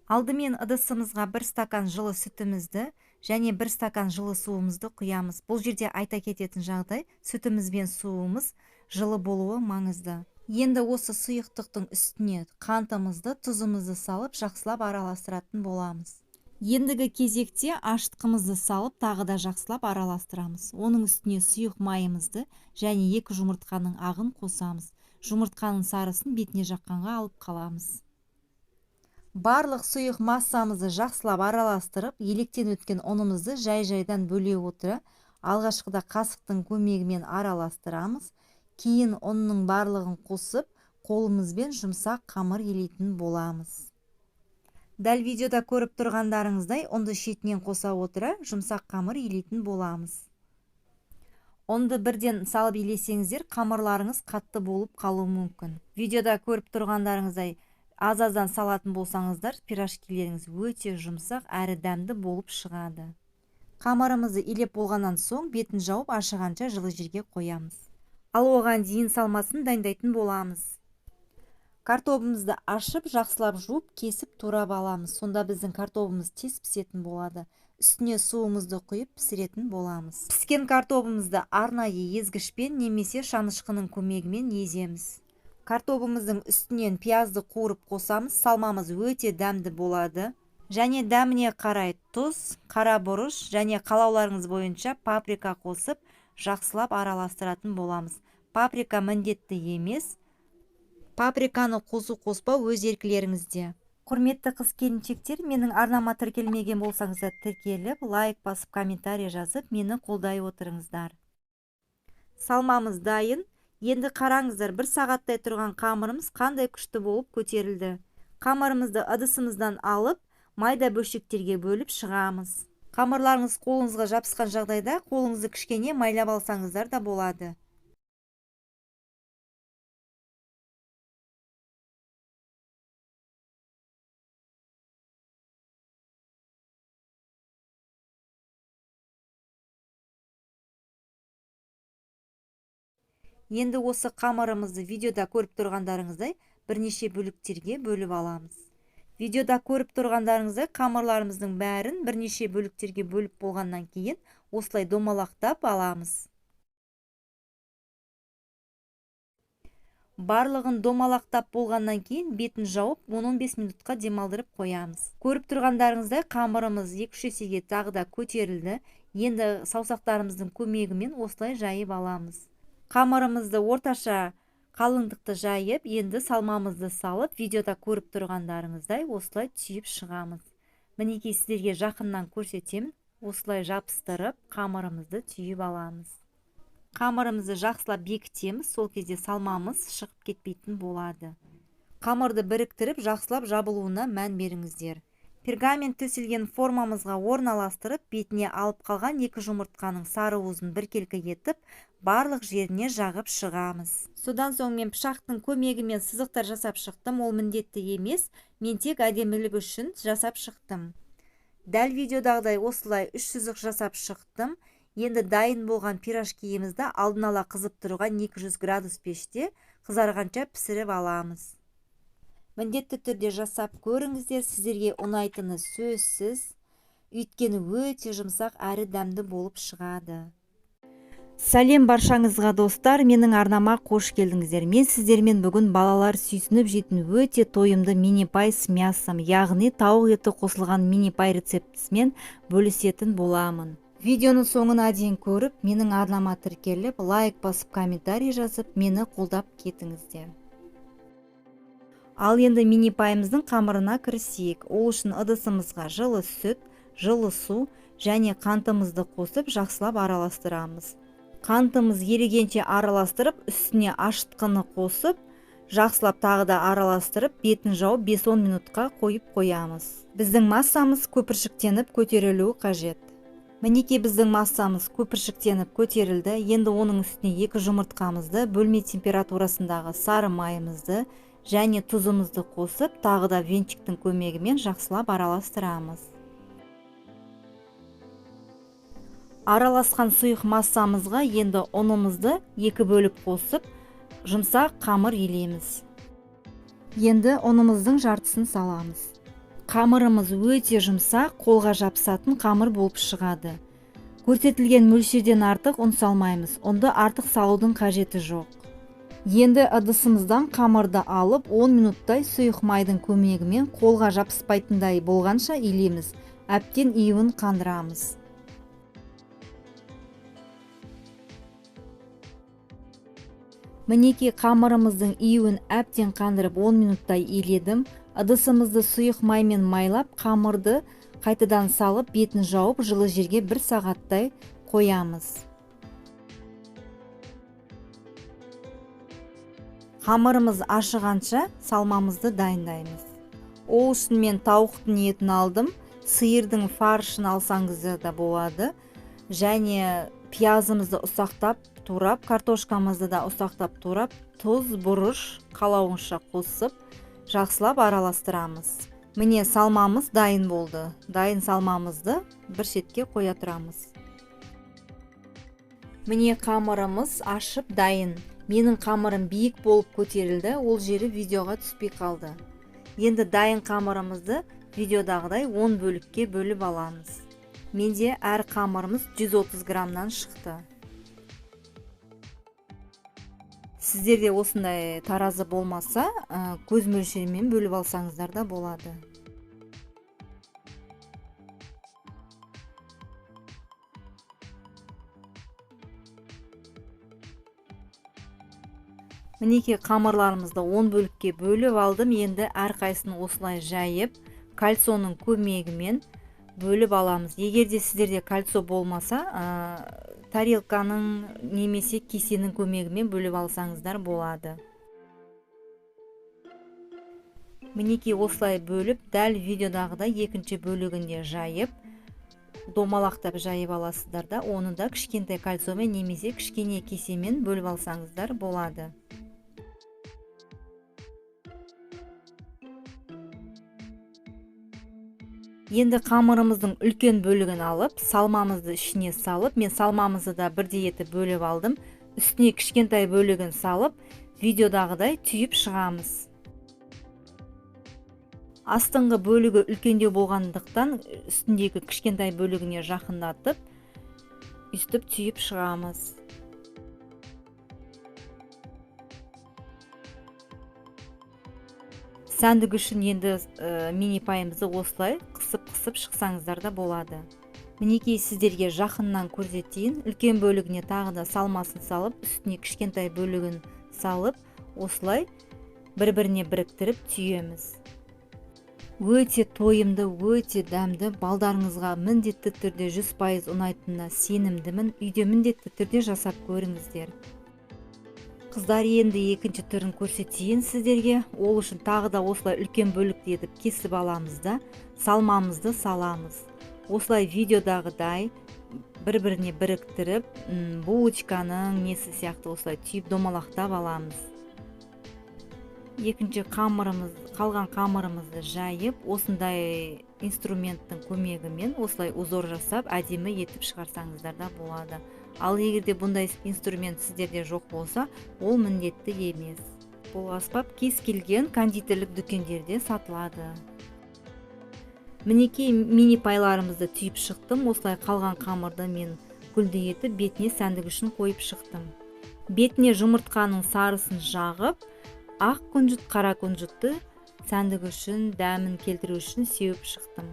Алдымен ыдысымызға 1 стакан жылы сүтімізді және 1 стакан жылы суымызды құямыз. Бұл жерде айта кететін жағдай, сүтіміз бен суымыз жылы болуы маңызды. Енді осы сұйықтықтың үстіне қантымызды, тұзымызды салып, жақсылап араластыратын боламыз. Ендігі кезекте ашытқымызды салып, тағы да жақсылап араластырамыз. Оның үстіне сұйық майымызды және 2 жұмыртқаның ағын қосамыз. Жұмыртқаның сарысын бетіне жаққанға алып қаламыз. Барлық сұйық массамызды жақсылап араластырып, електен өткен ұнымызды жай-жайдан бөле отыра, алғашқыда қасықтың көмегімен араластырамыз. Кейін ұнның барлығын қосып, қолымызбен жұмсақ қамыр елейтін боламыз. Дәл видеода көріп тұрғандарыңыздай, ұнды шетінен қоса отыра, жұмсақ қамыр елейтін боламыз. Ұнды бірден салып елесеңіздер, қамырларыңыз қатты болып қалуы мүмкін. Видеода көріп тұрғандарыңыздай, аз-аздан салатын болсаңыздар, пирожкилеріңіз өте жұмсақ әрі дәмді болып шығады. Қамырымызды илеп болғаннан соң бетін жауып ашығанша жылы жерге қоямыз. Ал оған дейін салмасын дайындайтын боламыз. Картобымызды ашып, жақсылап жуып, кесіп турап аламыз. Сонда біздің картобымыз тез пісетін болады. Үстіне суымызды құйып пісіретін боламыз. Піскен картобымызды арнайы езгішпен немесе шанышқының көмегімен еземіз. Картобымыздың үстінен пиязды қуырып қосамыз. Салмамыз өте дәмді болады. Және дәміне қарай тұз, қара бұрыш және қалауларыңыз бойынша паприка қосып, жақсылап араластыратын боламыз. Паприка міндетті емес. Паприканы қосу-қоспау өз еркілеріңізде. Құрметті қыз-келіншектер, менің арнама тіркелмеген болсаңыздар тіркеліп, лайк басып, комментарий жазып, мені қолдай отырыңыздар. Салмамыз дайын. Енді қараңыздар, бір сағаттай тұрған қамырымыз қандай күшті болып көтерілді. Қамырымызды ыдысымыздан алып, майда бөлшектерге бөліп шығамыз. Қамырларыңыз қолыңызға жабысқан жағдайда қолыңызды кішкене майлап алсаңыздар да болады. Енді осы қамырымызды видеода көріп тұрғандарыңыздай бірнеше бөліктерге бөліп аламыз. Видеода көріп тұрғандарыңыздай қамырларымыздың бәрін бірнеше бөліктерге бөліп болғаннан кейін осылай домалақтап аламыз. Барлығын домалақтап болғаннан кейін бетін жауып 10-15 минутқа демалдырып қоямыз. Көріп тұрғандарыңыздай қамырымыз 2-3 есеге тағы да көтерілді. Енді саусақтарымыздың көмегімен осылай жайып аламыз. Қамырымызды орташа қалыңдықты жайып, енді салмамызды салып, видеода көріп тұрғандарыңыздай осылай түйіп шығамыз. Мінекей сіздерге жақыннан көрсетемін. Осылай жабыстырып, қамырымызды түйіп аламыз. Қамырымызды жақсылап бекітеміз, сол кезде салмамыз шығып кетпейтін болады. Қамырды біріктіріп, жақсылап жабылуына мән беріңіздер. Пергамент төселген формамызға орналастырып, бетіне алып қалған 2 жұмыртқаның сары уызын біркелкі етіп, барлық жеріне жағып шығамыз. Содан соң мен пышақтың көмегімен сызықтар жасап шықтым. Ол міндетті емес, мен тек әдемілік үшін жасап шықтым. Дәл видеодағыдай осылай 3 сызық жасап шықтым. Енді дайын болған пирожкиімізді алдын ала қызып тұрған 200 градус пеште қызарғанша пісіріп аламыз. Міндетті түрде жасап көріңіздер, сіздерге ұнайтыны сөзсіз, өйткені өте жұмсақ әрі дәмді болып шығады. Сәлем баршаңызға достар, менің арнама қош келдіңіздер. Мен сіздермен бүгін балалар сүйсініп жейтін өте тойымды мини-пай с мясом, яғни тауық еті қосылған мини-пай рецептісімен бөлісетін боламын. Видеоның соңына дейін көріп, менің арнама тіркеліп, лайк басып, комментарий жазып, мені қолдап кетіңіздер. Ал енді мини-пайымыздың қамырына кірісейік. Ол үшін ыдысымызға жылы сүт, жылы су және қантымызды қосып жақсылап араластырамыз. Қантымыз ерігенше араластырып, үстіне ашытқыны қосып, жақсылап тағы да араластырып, бетін жауып 5-10 минутқа қойып қоямыз. Біздің массамыз көпіршіктеніп көтерілуі қажет. Мінекей біздің массамыз көпіршіктеніп көтерілді. Енді оның үстіне 2 жұмыртқамызды, бөлме температурасындағы сары майымызды және тұзымызды қосып, тағы да венчиктің көмегімен жақсылап араластырамыз. Араласқан сұйық массамызға енді ұнымызды 2 бөліп қосып, жұмсақ қамыр илейміз. Енді ұнымыздың жартысын саламыз. Қамырымыз өте жұмсақ, қолға жабысатын қамыр болып шығады. Көрсетілген мөлшерден артық ұн салмаймыз. Ұнды артық салудың қажеті жоқ. Енді ыдысымыздан қамырды алып 10 минуттай сұйық майдың көмегімен қолға жабыспайтындай болғанша илейміз. Әбден иуін қандырамыз. Мінекей қамырымыздың иуін әбден қандырып 10 минуттай иледім. Ыдысымызды сұйық маймен майлап, қамырды қайтадан салып, бетін жауып, жылы жерге 1 сағаттай қоямыз. Қамырымыз ашығанша салмамызды дайындаймыз. Ол үшін мен тауықтың етін алдым, сиырдың фаршын алсаңыз да болады. Және пиязымызды ұсақтап турап, картошкамызды да ұсақтап турап, тұз, бұрыш қалауынша қосып, жақсылап араластырамыз. Міне салмамыз дайын болды. Дайын салмамызды бір шетке қоя тұрамыз. Міне қамырымыз ашып дайын. Менің қамырым биік болып көтерілді, ол жері видеоға түспей қалды. Енді дайын қамырымызды видеодағыдай 10 бөлікке бөліп аламыз. Менде әр қамырымыз 130 граммнан шықты. Сіздерде осындай таразы болмаса, көз мөлшерімен бөліп алсаңыздар да болады. Мінекей қамырларымызды 10 бөлікке бөліп алдым. Енді әрқайсысын осылай жайып, кольцоның көмегімен бөліп аламыз. Егер де сіздерде кольцо болмаса, тарелканың немесе кесенің көмегімен бөліп алсаңыздар болады. Мінекей осылай бөліп, дәл видеодағыдай екінші бөлігінде жайып, домалақтап жайып аласыздар да, оны да кішкентай кольцомен немесе кішкене кесемен бөліп алсаңыздар болады. Енді қамырымыздың үлкен бөлігін алып, салмамызды ішіне салып, мен салмамызды да бірдей етіп бөліп алдым. Үстіне кішкентай бөлігін салып, видеодағыдай түйіп шығамыз. Астыңғы бөлігі үлкендеу болғандықтан, үстіндегі кішкентай бөлігіне жақындатып, үстіп түйіп шығамыз. Сәндік үшін енді мини пайымызды осылай қысып-қысып шықсаңыздар да болады. Мінекей сіздерге жақыннан көрсетейін. Үлкен бөлігіне тағы да салмасын салып, үстіне кішкентай бөлігін салып, осылай бір-біріне біріктіріп түйеміз. Өте тойымды, өте дәмді, балдарыңызға міндетті түрде 100% ұнайтынына сенімдімін. Үйде міндетті түрде жасап көріңіздер. Қыздар, енді екінші түрін көрсетейін сіздерге. Ол үшін тағы да осылай үлкен бөлікті етіп кесіп аламыз да, салмамызды саламыз. Осылай видеодағыдай бір-біріне біріктіріп, булочканың несі сияқты осылай түйіп домалақтап аламыз. Екінші қалған қамырымызды жайып, осындай инструменттің көмегімен осылай узор жасап, әдемі етіп шығарсаңыздар да болады. Ал егер де бұндай инструмент сіздерде жоқ болса, ол міндетті емес. Бұл аспап кез келген кондитерлік дүкендерде сатылады. Мінекей мини пайларымызды түйіп шықтым. Осылай қалған қамырды мен гүлді етіп, бетіне сәндік үшін қойып шықтым. Бетіне жұмыртқаның сарысын жағып, ақ күнжіт, қара күнжітті сәндік үшін, дәмін келтіру үшін сеуіп шықтым.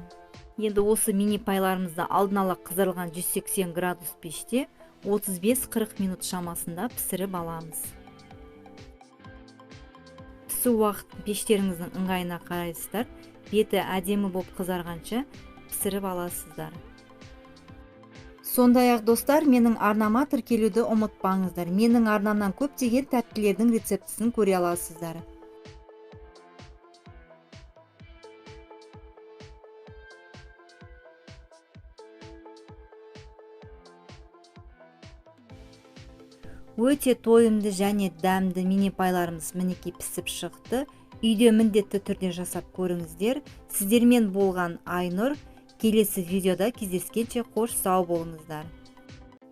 Енді осы мини пайларымызды алдын ала қыздырылған 180 градус пеште 35-40 минут шамасында пісіріп аламыз. Пісу уақытын пештеріңіздің ыңғайына қарайсыздар. Беті әдемі болып қызарғанша пісіріп аласыздар. Сондай-ақ достар, менің арнама тіркелуді ұмытпаңыздар. Менің арнамнан көптеген тәттілердің рецептісін көре аласыздар. Өте тойымды және дәмді мини пайларымыз мінекей пісіп шықты. Үйде міндетті түрде жасап көріңіздер. Сіздермен болған Айнұр. Келесі видеода кездескенше қош сау болыңыздар.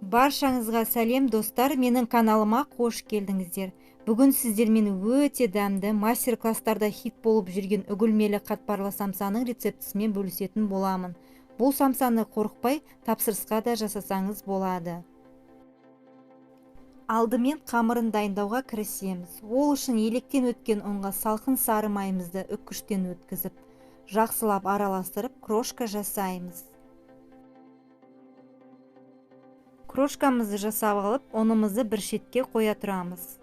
Баршаңызға сәлем достар, менің каналыма қош келдіңіздер. Бүгін сіздермен өте дәмді мастер-класстарда хит болып жүрген үгілмелі қатпарлы самсаның рецептісімен бөлісетін боламын. Бұл самсаны қорықпай тапсырысқа да жасасаңыз болады. Алдымен қамырын дайындауға кірісеміз. Ол үшін електен өткен ұнға салқын сары майымызды үккіштен өткізіп, жақсылап араластырып крошка жасаймыз. Крошкамызды жасап алып, ұнымызды бір шетке қоя тұрамыз.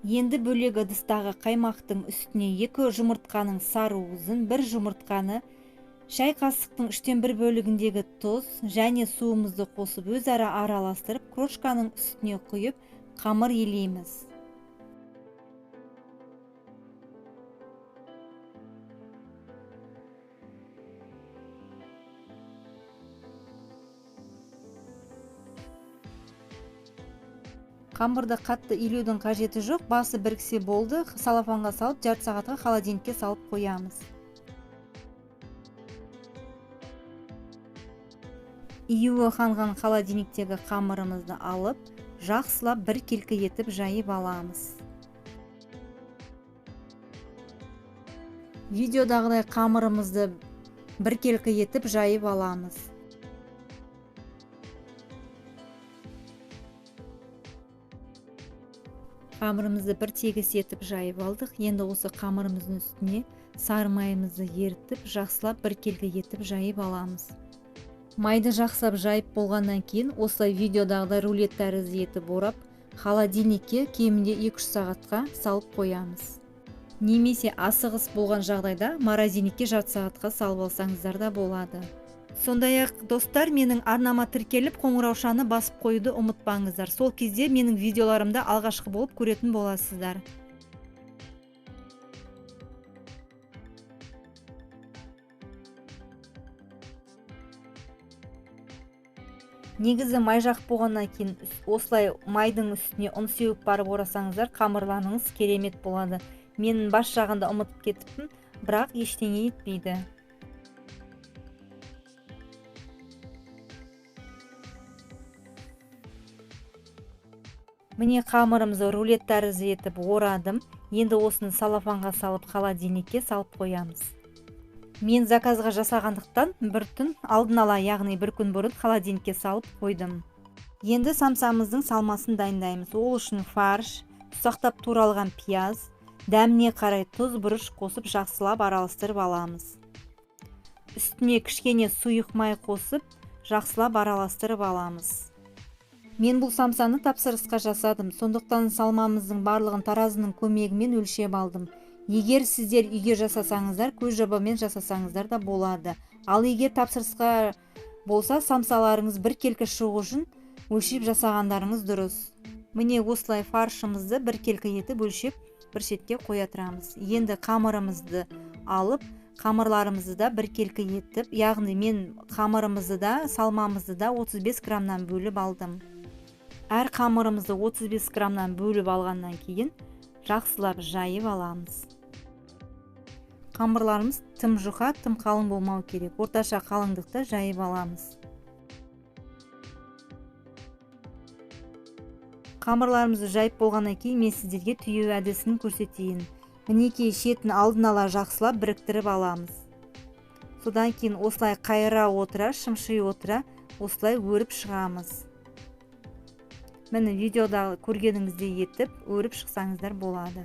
Енді бөлек ыдыстағы қаймақтың үстіне 2 жұмыртқаның сары уызын, 1 жұмыртқаны, шай қасықтың 1/3 бөлігіндегі тұз және суымызды қосып өзара араластырып, крошканың үстіне құйып, қамыр елейміз. Қамырды қатты илеудің қажеті жоқ, басы біріксе болды, салафанға салып, жарты сағатқа холодильникке салып қоямыз. Июі қанған холодильниктегі қамырымызды алып, жақсылап бір келкі етіп жайып аламыз. Видеодағыдай қамырымызды бір келкі етіп жайып аламыз. Қамырымызды бір тегіс етіп жайып алдық. Енді осы қамырымыздың үстіне сары майымызды ерітіп, жақсылап бір келкі етіп жайып аламыз. Майды жақсылап жайып болғаннан кейін осылай видеодағыдай рулет тәрізді етіп орап, холодильникке кемінде 2-3 сағатқа салып қоямыз. Немесе асығыс болған жағдайда морозильникке жарты сағатқа салып алсаңыздар да болады. Сондай-ақ, достар, менің арнама тіркеліп, қоңыраушаны басып қоюды ұмытпаңыздар. Сол кезде менің видеоларымды алғашқы болып көретін боласыздар. Негізі май жағып болғаннан кейін осылай майдың үстіне ұн сеуіп барып орасаңыздар, қамырларыңыз керемет болады. Мен бас жағында ұмытып кетіппін, бірақ ештеңе етпейді. Міне қамырымызды рулет тәрізді етіп орадым. Енді осыны салафанға салып холодильникке салып қоямыз. Мен заказға жасағандықтан бір түн алдын ала, яғни бір күн бұрын холодильникке салып қойдым. Енді самсамыздың салмасын дайындаймыз. Ол үшін фарш, ұсақтап туралған пияз, дәміне қарай тұз, бұрыш қосып жақсылап араластырып аламыз. Үстіне кішкене сұйық май қосып жақсылап араластырып аламыз. Мен бұл самсаны тапсырысқа жасадым, сондықтан салмамыздың барлығын таразының көмегімен өлшеп алдым. Егер сіздер үйге жасасаңыздар, көз жобамен жасасаңыздар да болады. Ал егер тапсырысқа болса, самсаларыңыз бір келкі шығу үшін өлшеп жасағандарыңыз дұрыс. Міне осылай фаршымызды бір келкі етіп өлшеп бір шетке қоя тұрамыз. Енді қамырымызды алып, қамырларымызды да бір келкі етіп, яғни мен қамырымызды да, салмамызды да 35 граммнан бөліп алдым. Әр қамырымызды 35 граммнан бөліп алғаннан кейін жақсылап жайып аламыз. Қамырларымыз тым жұқа, тым қалың болмау керек. Орташа қалыңдықта жайып аламыз. Қамырларымызды жайып болғаннан кейін мен сіздерге түю әдісін көрсетейін. Мінекей шетін алдын ала жақсылап біріктіріп аламыз. Содан кейін осылай қайыра отыра, шымши отыра, осылай өріп шығамыз. Міне видеода көргеніңіздей етіп өріп шықсаңыздар болады.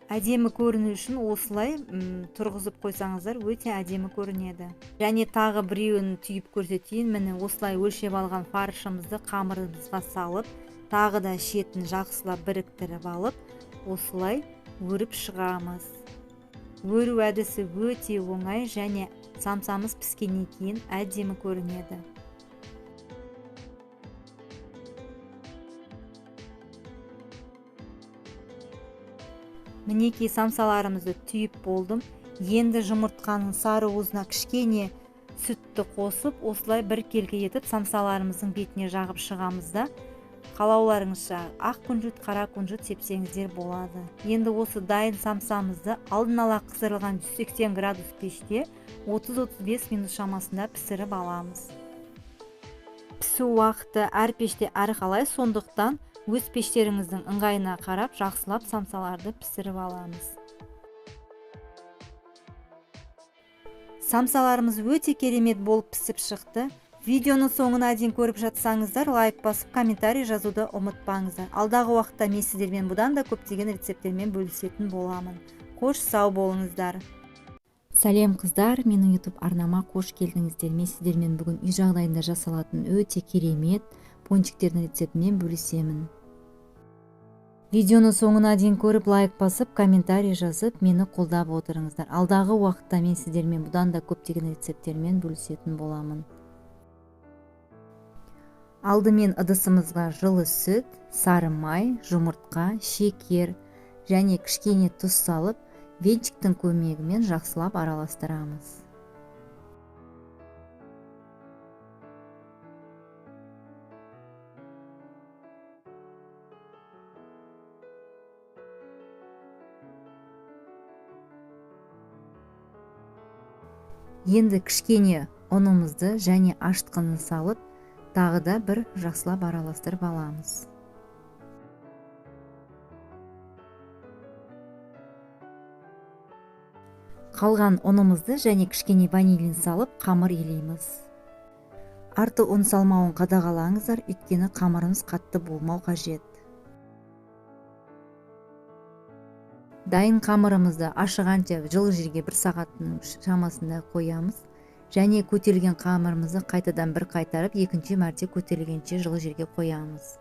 Әдемі көріну үшін осылай тұрғызып қойсаңыздар өте әдемі көрінеді. Және тағы біреуін түйіп көрсетейін. Міне осылай өлшеп алған фаршымызды қамырымызға салып, тағы да шетін жақсылап біріктіріп алып, осылай өріп шығамыз. Өру әдісі өте оңай және самсамыз піскеннен кейін әдемі көрінеді. Мінекей самсаларымызды түйіп болдым. Енді жұмыртқаның сары уызына кішкене сүтті қосып, осылай бір келкі етіп самсаларымыздың бетіне жағып шығамыз да, қалауларыңызша ақ күнжіт, қара күнжіт сепсеңіздер болады. Енді осы дайын самсамызды алдын ала қыздырылған 180 градус пеште 30-35 минут шамасында пісіріп аламыз. Пісу уақыты әр пеште әрқалай, сондықтан өз пештеріңіздің ыңғайына қарап жақсылап самсаларды пісіріп аламыз. Самсаларымыз өте керемет болып пісіп шықты. Видеоны соңына дейін көріп жатсаңыздар, лайк басып, комментарий жазуды ұмытпаңыздар. Алдағы уақытта мен сіздермен бұдан да көптеген рецепттермен бөлісетін боламын. Қош, сау болыңыздар. Сәлем қыздар, менің YouTube арнама қош келдіңіздер. Мен сіздермен бүгін үй жағдайында жасалатын өте керемет пончиктердің рецептімен бөлісемін. Видеоны соңына дейін көріп, лайк басып, комментарий жазып, мені қолдап отырыңыздар. Алдағы уақытта мен сіздермен бұдан да көптеген рецепттермен бөлісетін боламын. Алдымен ыдысымызға жылы сүт, сары май, жұмыртқа, шекер және кішкене тұз салып, венчиктің көмегімен жақсылап араластырамыз. Енді кішкене ұнымызды және ашытқыны салып, тағы да бір жақсылап араластырып аламыз. Қалған ұнымызды және кішкене ванилин салып, қамыр илейміз. Артық ұн салмауын қадағалаңыздар, өйткені қамырымыз қатты болмау қажет. Дайын қамырымызды ашығанша жылы жерге бір сағаттың шамасында қоямыз. Және көтерілген қамырымызды қайтадан бір қайтарып, екінші мәрте көтерілгенше жылы жерге қоямыз.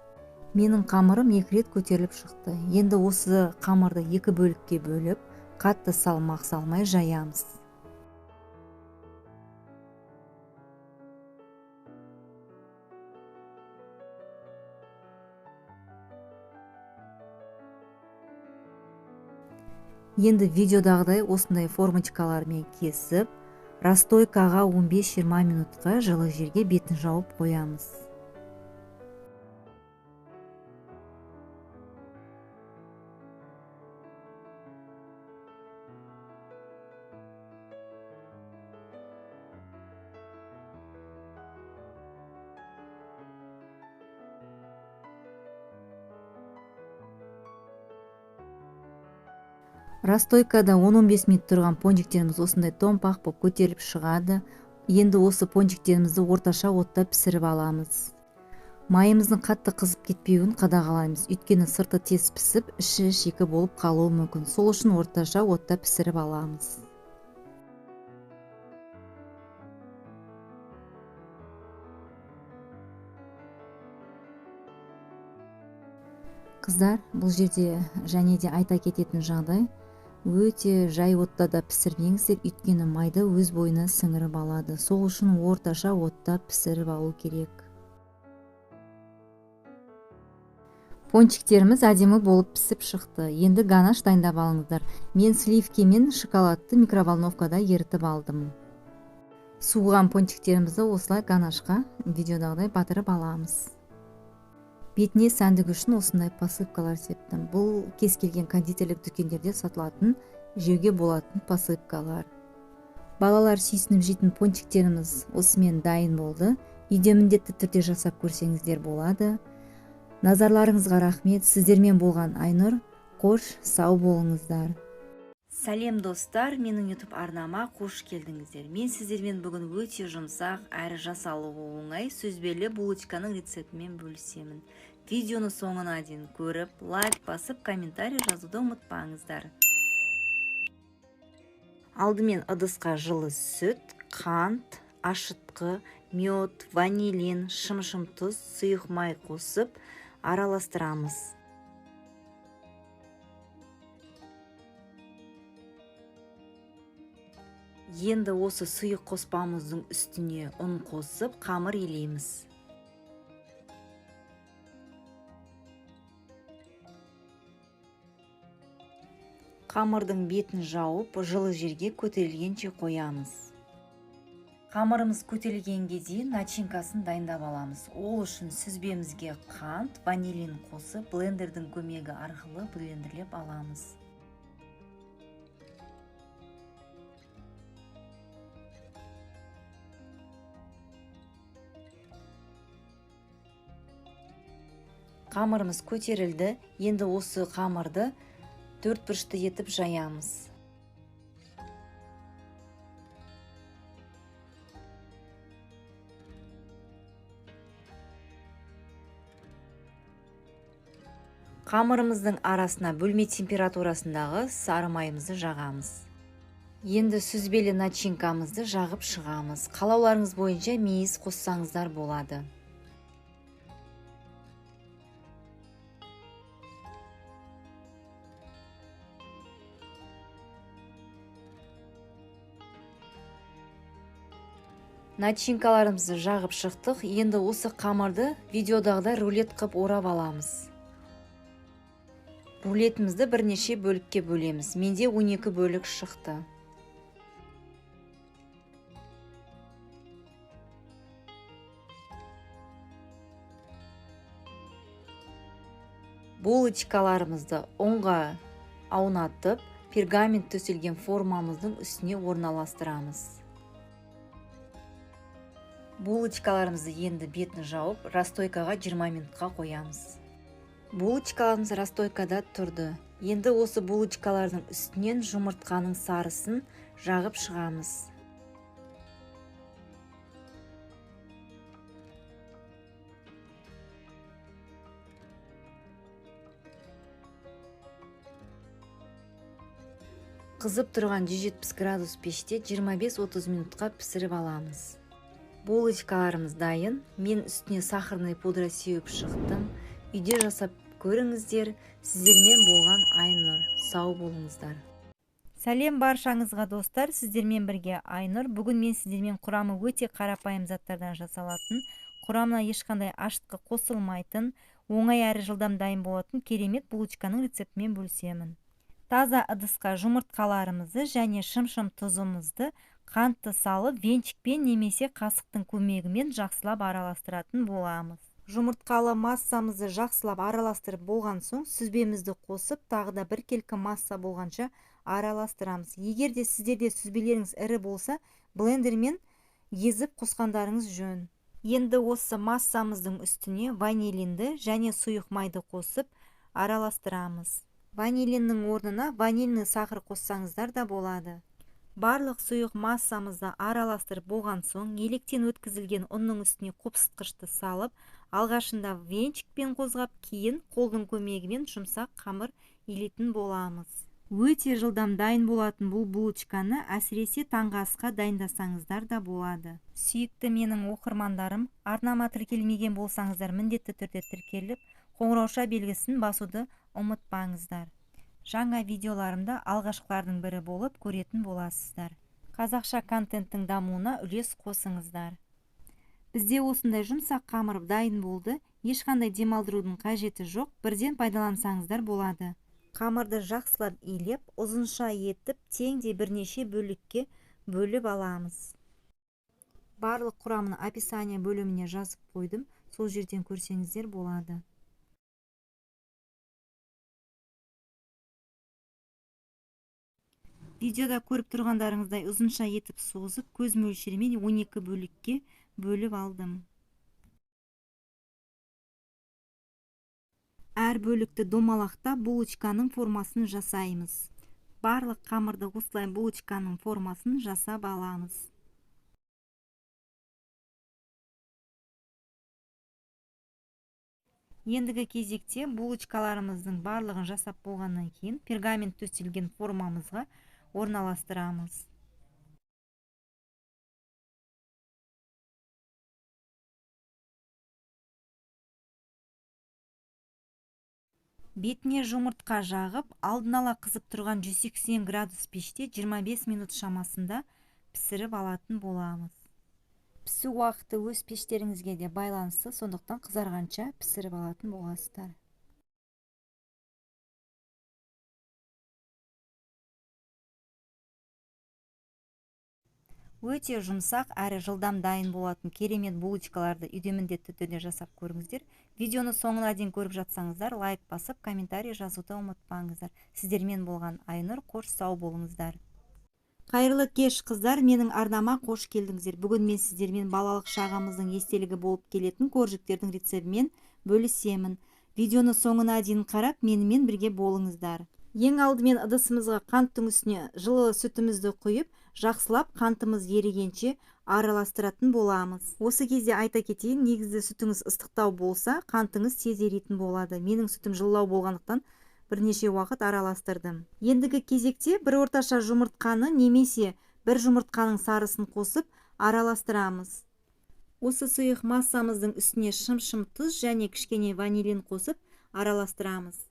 Менің қамырым 2 рет көтеріліп шықты. Енді осы қамырды 2 бөлікке бөліп, қатты салмақ салмай жаямыз. Енді видеодағыдай осындай формочкалармен кесіп, расстойкаға 15-20 минутқа жылы жерге бетін жауып қоямыз. Расстойкада 10-15 минут тұрған пончиктеріміз осындай томпақ болып көтеріліп шығады. Енді осы пончиктерімізді орташа отта пісіріп аламыз. Майымыздың қатты қызып кетпеуін қадағалаймыз. Өйткені сырты тез пісіп, іші шикі болып қалуы мүмкін. Сол үшін орташа отта пісіріп аламыз. Қыздар, бұл жерде және де айта кететін жағдай, өте жай отта да пісірмеңіздер, өйткені майды өз бойына сіңіріп алады. Сол үшін орташа отта пісіріп алу керек. Пончиктеріміз әдемі болып пісіп шықты. Енді ганаш дайындап алыңыздар. Мен сливки мен шоколадты микроволновкада ерітіп алдым. Суыған пончиктерімізді осылай ганашқа видеодағыдай батырып аламыз. Бетіне сәндік үшін осындай посыпкалар септім. Бұл кез келген кондитерлік дүкендерде сатылатын, жеуге болатын посыпкалар. Балалар сүйсініп жейтін пончиктеріміз осымен дайын болды. Үйде міндетті түрде жасап көрсеңіздер болады. Назарларыңызға рахмет. Сіздермен болған Айнұр. Қош, сау болыңыздар. Сәлем достар, менің YouTube арнама қош келдіңіздер. Мен сіздермен бүгін өте жұмсақ, әрі жасалуы оңай сүзбелі булочканың рецептімен бөлісемін. Видеоны соңына дейін көріп, лайк басып, комментарий жазуды ұмытпаңыздар. Алдымен ыдысқа жылы сүт, қант, ашытқы, мед, ванилин, шымшым тұз, сұйық май қосып араластырамыз. Енді осы сұйық қоспамыздың үстіне ұн қосып, қамыр илейміз. Қамырдың бетін жауып, жылы жерге көтерілгенше қоямыз. Қамырымыз көтерілгенге дейін начинкасын дайындап аламыз. Ол үшін сүзбемізге қант, ванилин қосып, блендердің көмегі арқылы блендерлеп аламыз. Қамырымыз көтерілді. Енді осы қамырды төрт бұрышты етіп жаямыз. Қамырымыздың арасына бөлме температурасындағы сары майымызды жағамыз. Енді сүзбелі начинкамызды жағып шығамыз. Қалауларыңыз бойынша мейіз қоссаңыздар болады. Начинкаларымызды жағып шықтық. Енді осы қамырды видеодағыдай рулет қып орап аламыз. Рулетімізді бірнеше бөлікке бөлеміз. Менде 12 бөлік шықты. Булочкаларымызды ұнға аунатып, пергамент төселген формамыздың үстіне орналастырамыз. Булочкаларымызды енді бетін жауып, расстойкаға 20 минутқа қоямыз. Булочкаларымыз расстойкада тұрды. Енді осы булочкалардың үстінен жұмыртқаның сарысын жағып шығамыз. Қызып тұрған 170 градус пеште 25-30 минутқа пісіріп аламыз. Булочкаларымыз дайын. Мен үстіне сахарный пудра сеуіп шықтым. Үйде жасап көріңіздер. Сіздермен болған Айнұр. Сау болыңыздар. Сәлем баршаңызға, достар. Сіздермен бірге Айнұр. Бүгін мен сіздермен құрамы өте қарапайым заттардан жасалатын, құрамына ешқандай ашытқы қосылмайтын, оңай әрі жылдам дайын болатын керемет булочканың рецептімен бөлісемін. Таза ыдысқа жұмыртқаларымызды және шымшым тұзымызды, қантты салып, венчикпен немесе қасықтың көмегімен жақсылап араластыратын боламыз. Жұмыртқалы массамызды жақсылап араластырып болған соң, сүзбемізді қосып, тағы да біркелкі масса болғанша араластырамыз. Егер де сіздерде сүзбелеріңіз ірі болса, блендермен езіп қосқандарыңыз жөн. Енді осы массамыздың үстіне ванилинді және сұйық майды қосып араластырамыз. Ванилиннің орнына ванильный сахар қоссаңыздар да болады. Барлық сұйық массамызды араластырып болған соң, електен өткізілген ұнның үстіне қопсытқышты салып, алғашында венчикпен қозғап, кейін қолдың көмегімен жұмсақ қамыр илейтін боламыз. Өте жылдам дайын болатын бұл булочканы әсіресе таңғы асқа дайындасаңыздар да болады. Сүйікті менің оқырмандарым, арнама тіркелмеген болсаңыздар, міндетті түрде тіркеліп, қоңырауша белгісін басуды ұмытпаңыздар. Жаңа видеоларымда алғашқылардың бірі болып көретін боласыздар. Қазақша контенттің дамуына үлес қосыңыздар. Бізде осындай жұмсақ қамыр дайын болды. Ешқандай демалдырудың қажеті жоқ, бірден пайдалансаңыздар болады. Қамырды жақсылап илеп, ұзынша етіп, теңдей бірнеше бөлікке бөліп аламыз. Барлық құрамын описание бөліміне жазып қойдым, сол жерден көрсеңіздер болады. Видеода көріп тұрғандарыңыздай ұзынша етіп созып, көз мөлшерімен 12 бөлікке бөліп алдым. Әр бөлікті домалақтап булочканың формасын жасаймыз. Барлық қамырды осылай булочканың формасын жасап аламыз. Ендігі кезекте булочкаларымыздың барлығын жасап болғаннан кейін пергамент төселген формамызға орналастырамыз. Бетіне жұмыртқа жағып, алдын ала қызып тұрған 180 градус пеште 25 минут шамасында пісіріп алатын боламыз. Пісу уақыты өз пештеріңізге де байланысты, сондықтан қызарғанша пісіріп алатын боласыздар. Өте жұмсақ әрі жылдам дайын болатын керемет булочкаларды үйде міндетті түрде жасап көріңіздер. Видеоны соңына дейін көріп жатсаңыздар, лайк басып, комментарий жазуды ұмытпаңыздар. Сіздермен болған Айнұр, қош сау болыңыздар. Қайырлы кеш, қыздар, менің арнама қош келдіңіздер. Бүгін мен сіздермен балалық шағымыздың естелігі болып келетін коржиктердің рецептімен бөлісемін. Видеоны соңына дейін қарап, менімен бірге болыңыздар. Ең алдымен ыдысымызға қанттың үстіне жылы сүтімізді құйып, жақсылап қантымыз ерігенше араластыратын боламыз. Осы кезде айта кетейін, негізі сүтіңіз ыстықтау болса, қантыңыз тез еритін болады. Менің сүтім жылылау болғандықтан бірнеше уақыт араластырдым. Ендігі кезекте бір орташа жұмыртқаны немесе бір жұмыртқаның сарысын қосып араластырамыз. Осы сұйық массамыздың үстіне шым-шым тұз және кішкене ванилин қосып араластырамыз.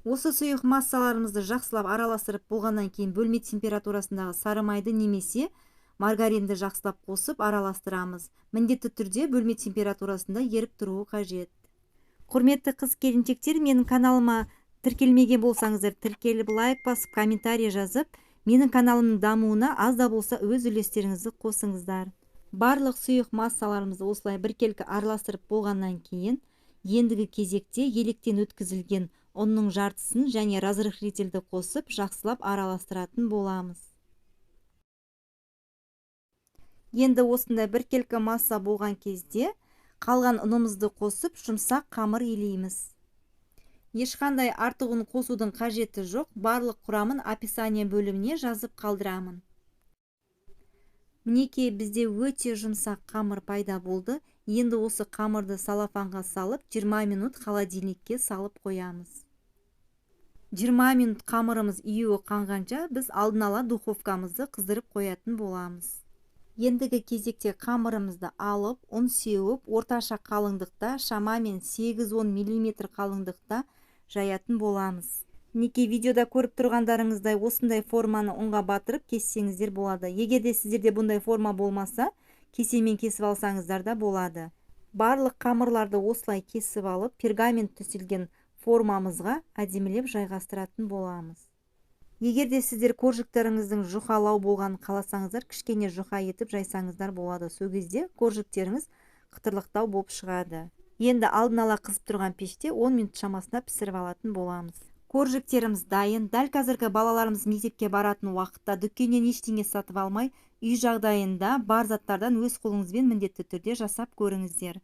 Осы сұйық массаларымызды жақсылап араластырып болғаннан кейін бөлме температурасындағы сары майды немесе маргаринді жақсылап қосып араластырамыз. Міндетті түрде бөлме температурасында еріп тұруы қажет. Құрметті қыз-келіншектер, менің каналыма тіркелмеген болсаңыздар, тіркеліп, лайк басып, комментарий жазып, менің каналымның дамуына аз да болса өз үлестеріңізді қосыңыздар. Барлық сұйық массаларымызды осылай біркелкі араластырып болғаннан кейін, ендігі кезекте електен өткізілген ұнның жартысын және разрыхлительді қосып, жақсылап араластыратын боламыз. Енді осындай біркелкі масса болған кезде қалған ұнымызды қосып, жұмсақ қамыр илейміз. Ешқандай артық ұн қосудың қажеті жоқ, барлық құрамын описание бөліміне жазып қалдырамын. Мінекей, бізде өте жұмсақ қамыр пайда болды. Енді осы қамырды салафанға салып, 20 минут холодильникке салып қоямыз. 20 минут қамырымыз июі қанғанша біз алдын ала духовкамызды қыздырып қоятын боламыз. Ендігі кезекте қамырымызды алып, ұн сеуіп, орташа қалыңдықта, шамамен 8-10 мм қалыңдықта жаятын боламыз. Мінекей, видеода көріп тұрғандарыңыздай осындай форманы ұнға батырып кессеңіздер болады. Егер де сіздерде бұндай форма болмаса, кесемен кесіп алсаңыздар да болады. Барлық қамырларды осылай кесіп алып, пергамент төселген формамызға әдемілеп жайғастыратын боламыз. Егер де сіздер коржиктеріңіздің жұқалау болғанын қаласаңыздар, кішкене жұқа етіп жайсаңыздар болады. Сол кезде коржиктеріңіз қытырлықтау болып шығады. Енді алдын ала қызып тұрған пеште 10 минут шамасында пісіріп алатын боламыз. Коржиктеріміз дайын. Дәл қазіргі балаларымыз мектепке баратын уақытта дүкеннен ештеңе сатып алмай, үй жағдайында бар заттардан өз қолыңызбен міндетті түрде жасап көріңіздер.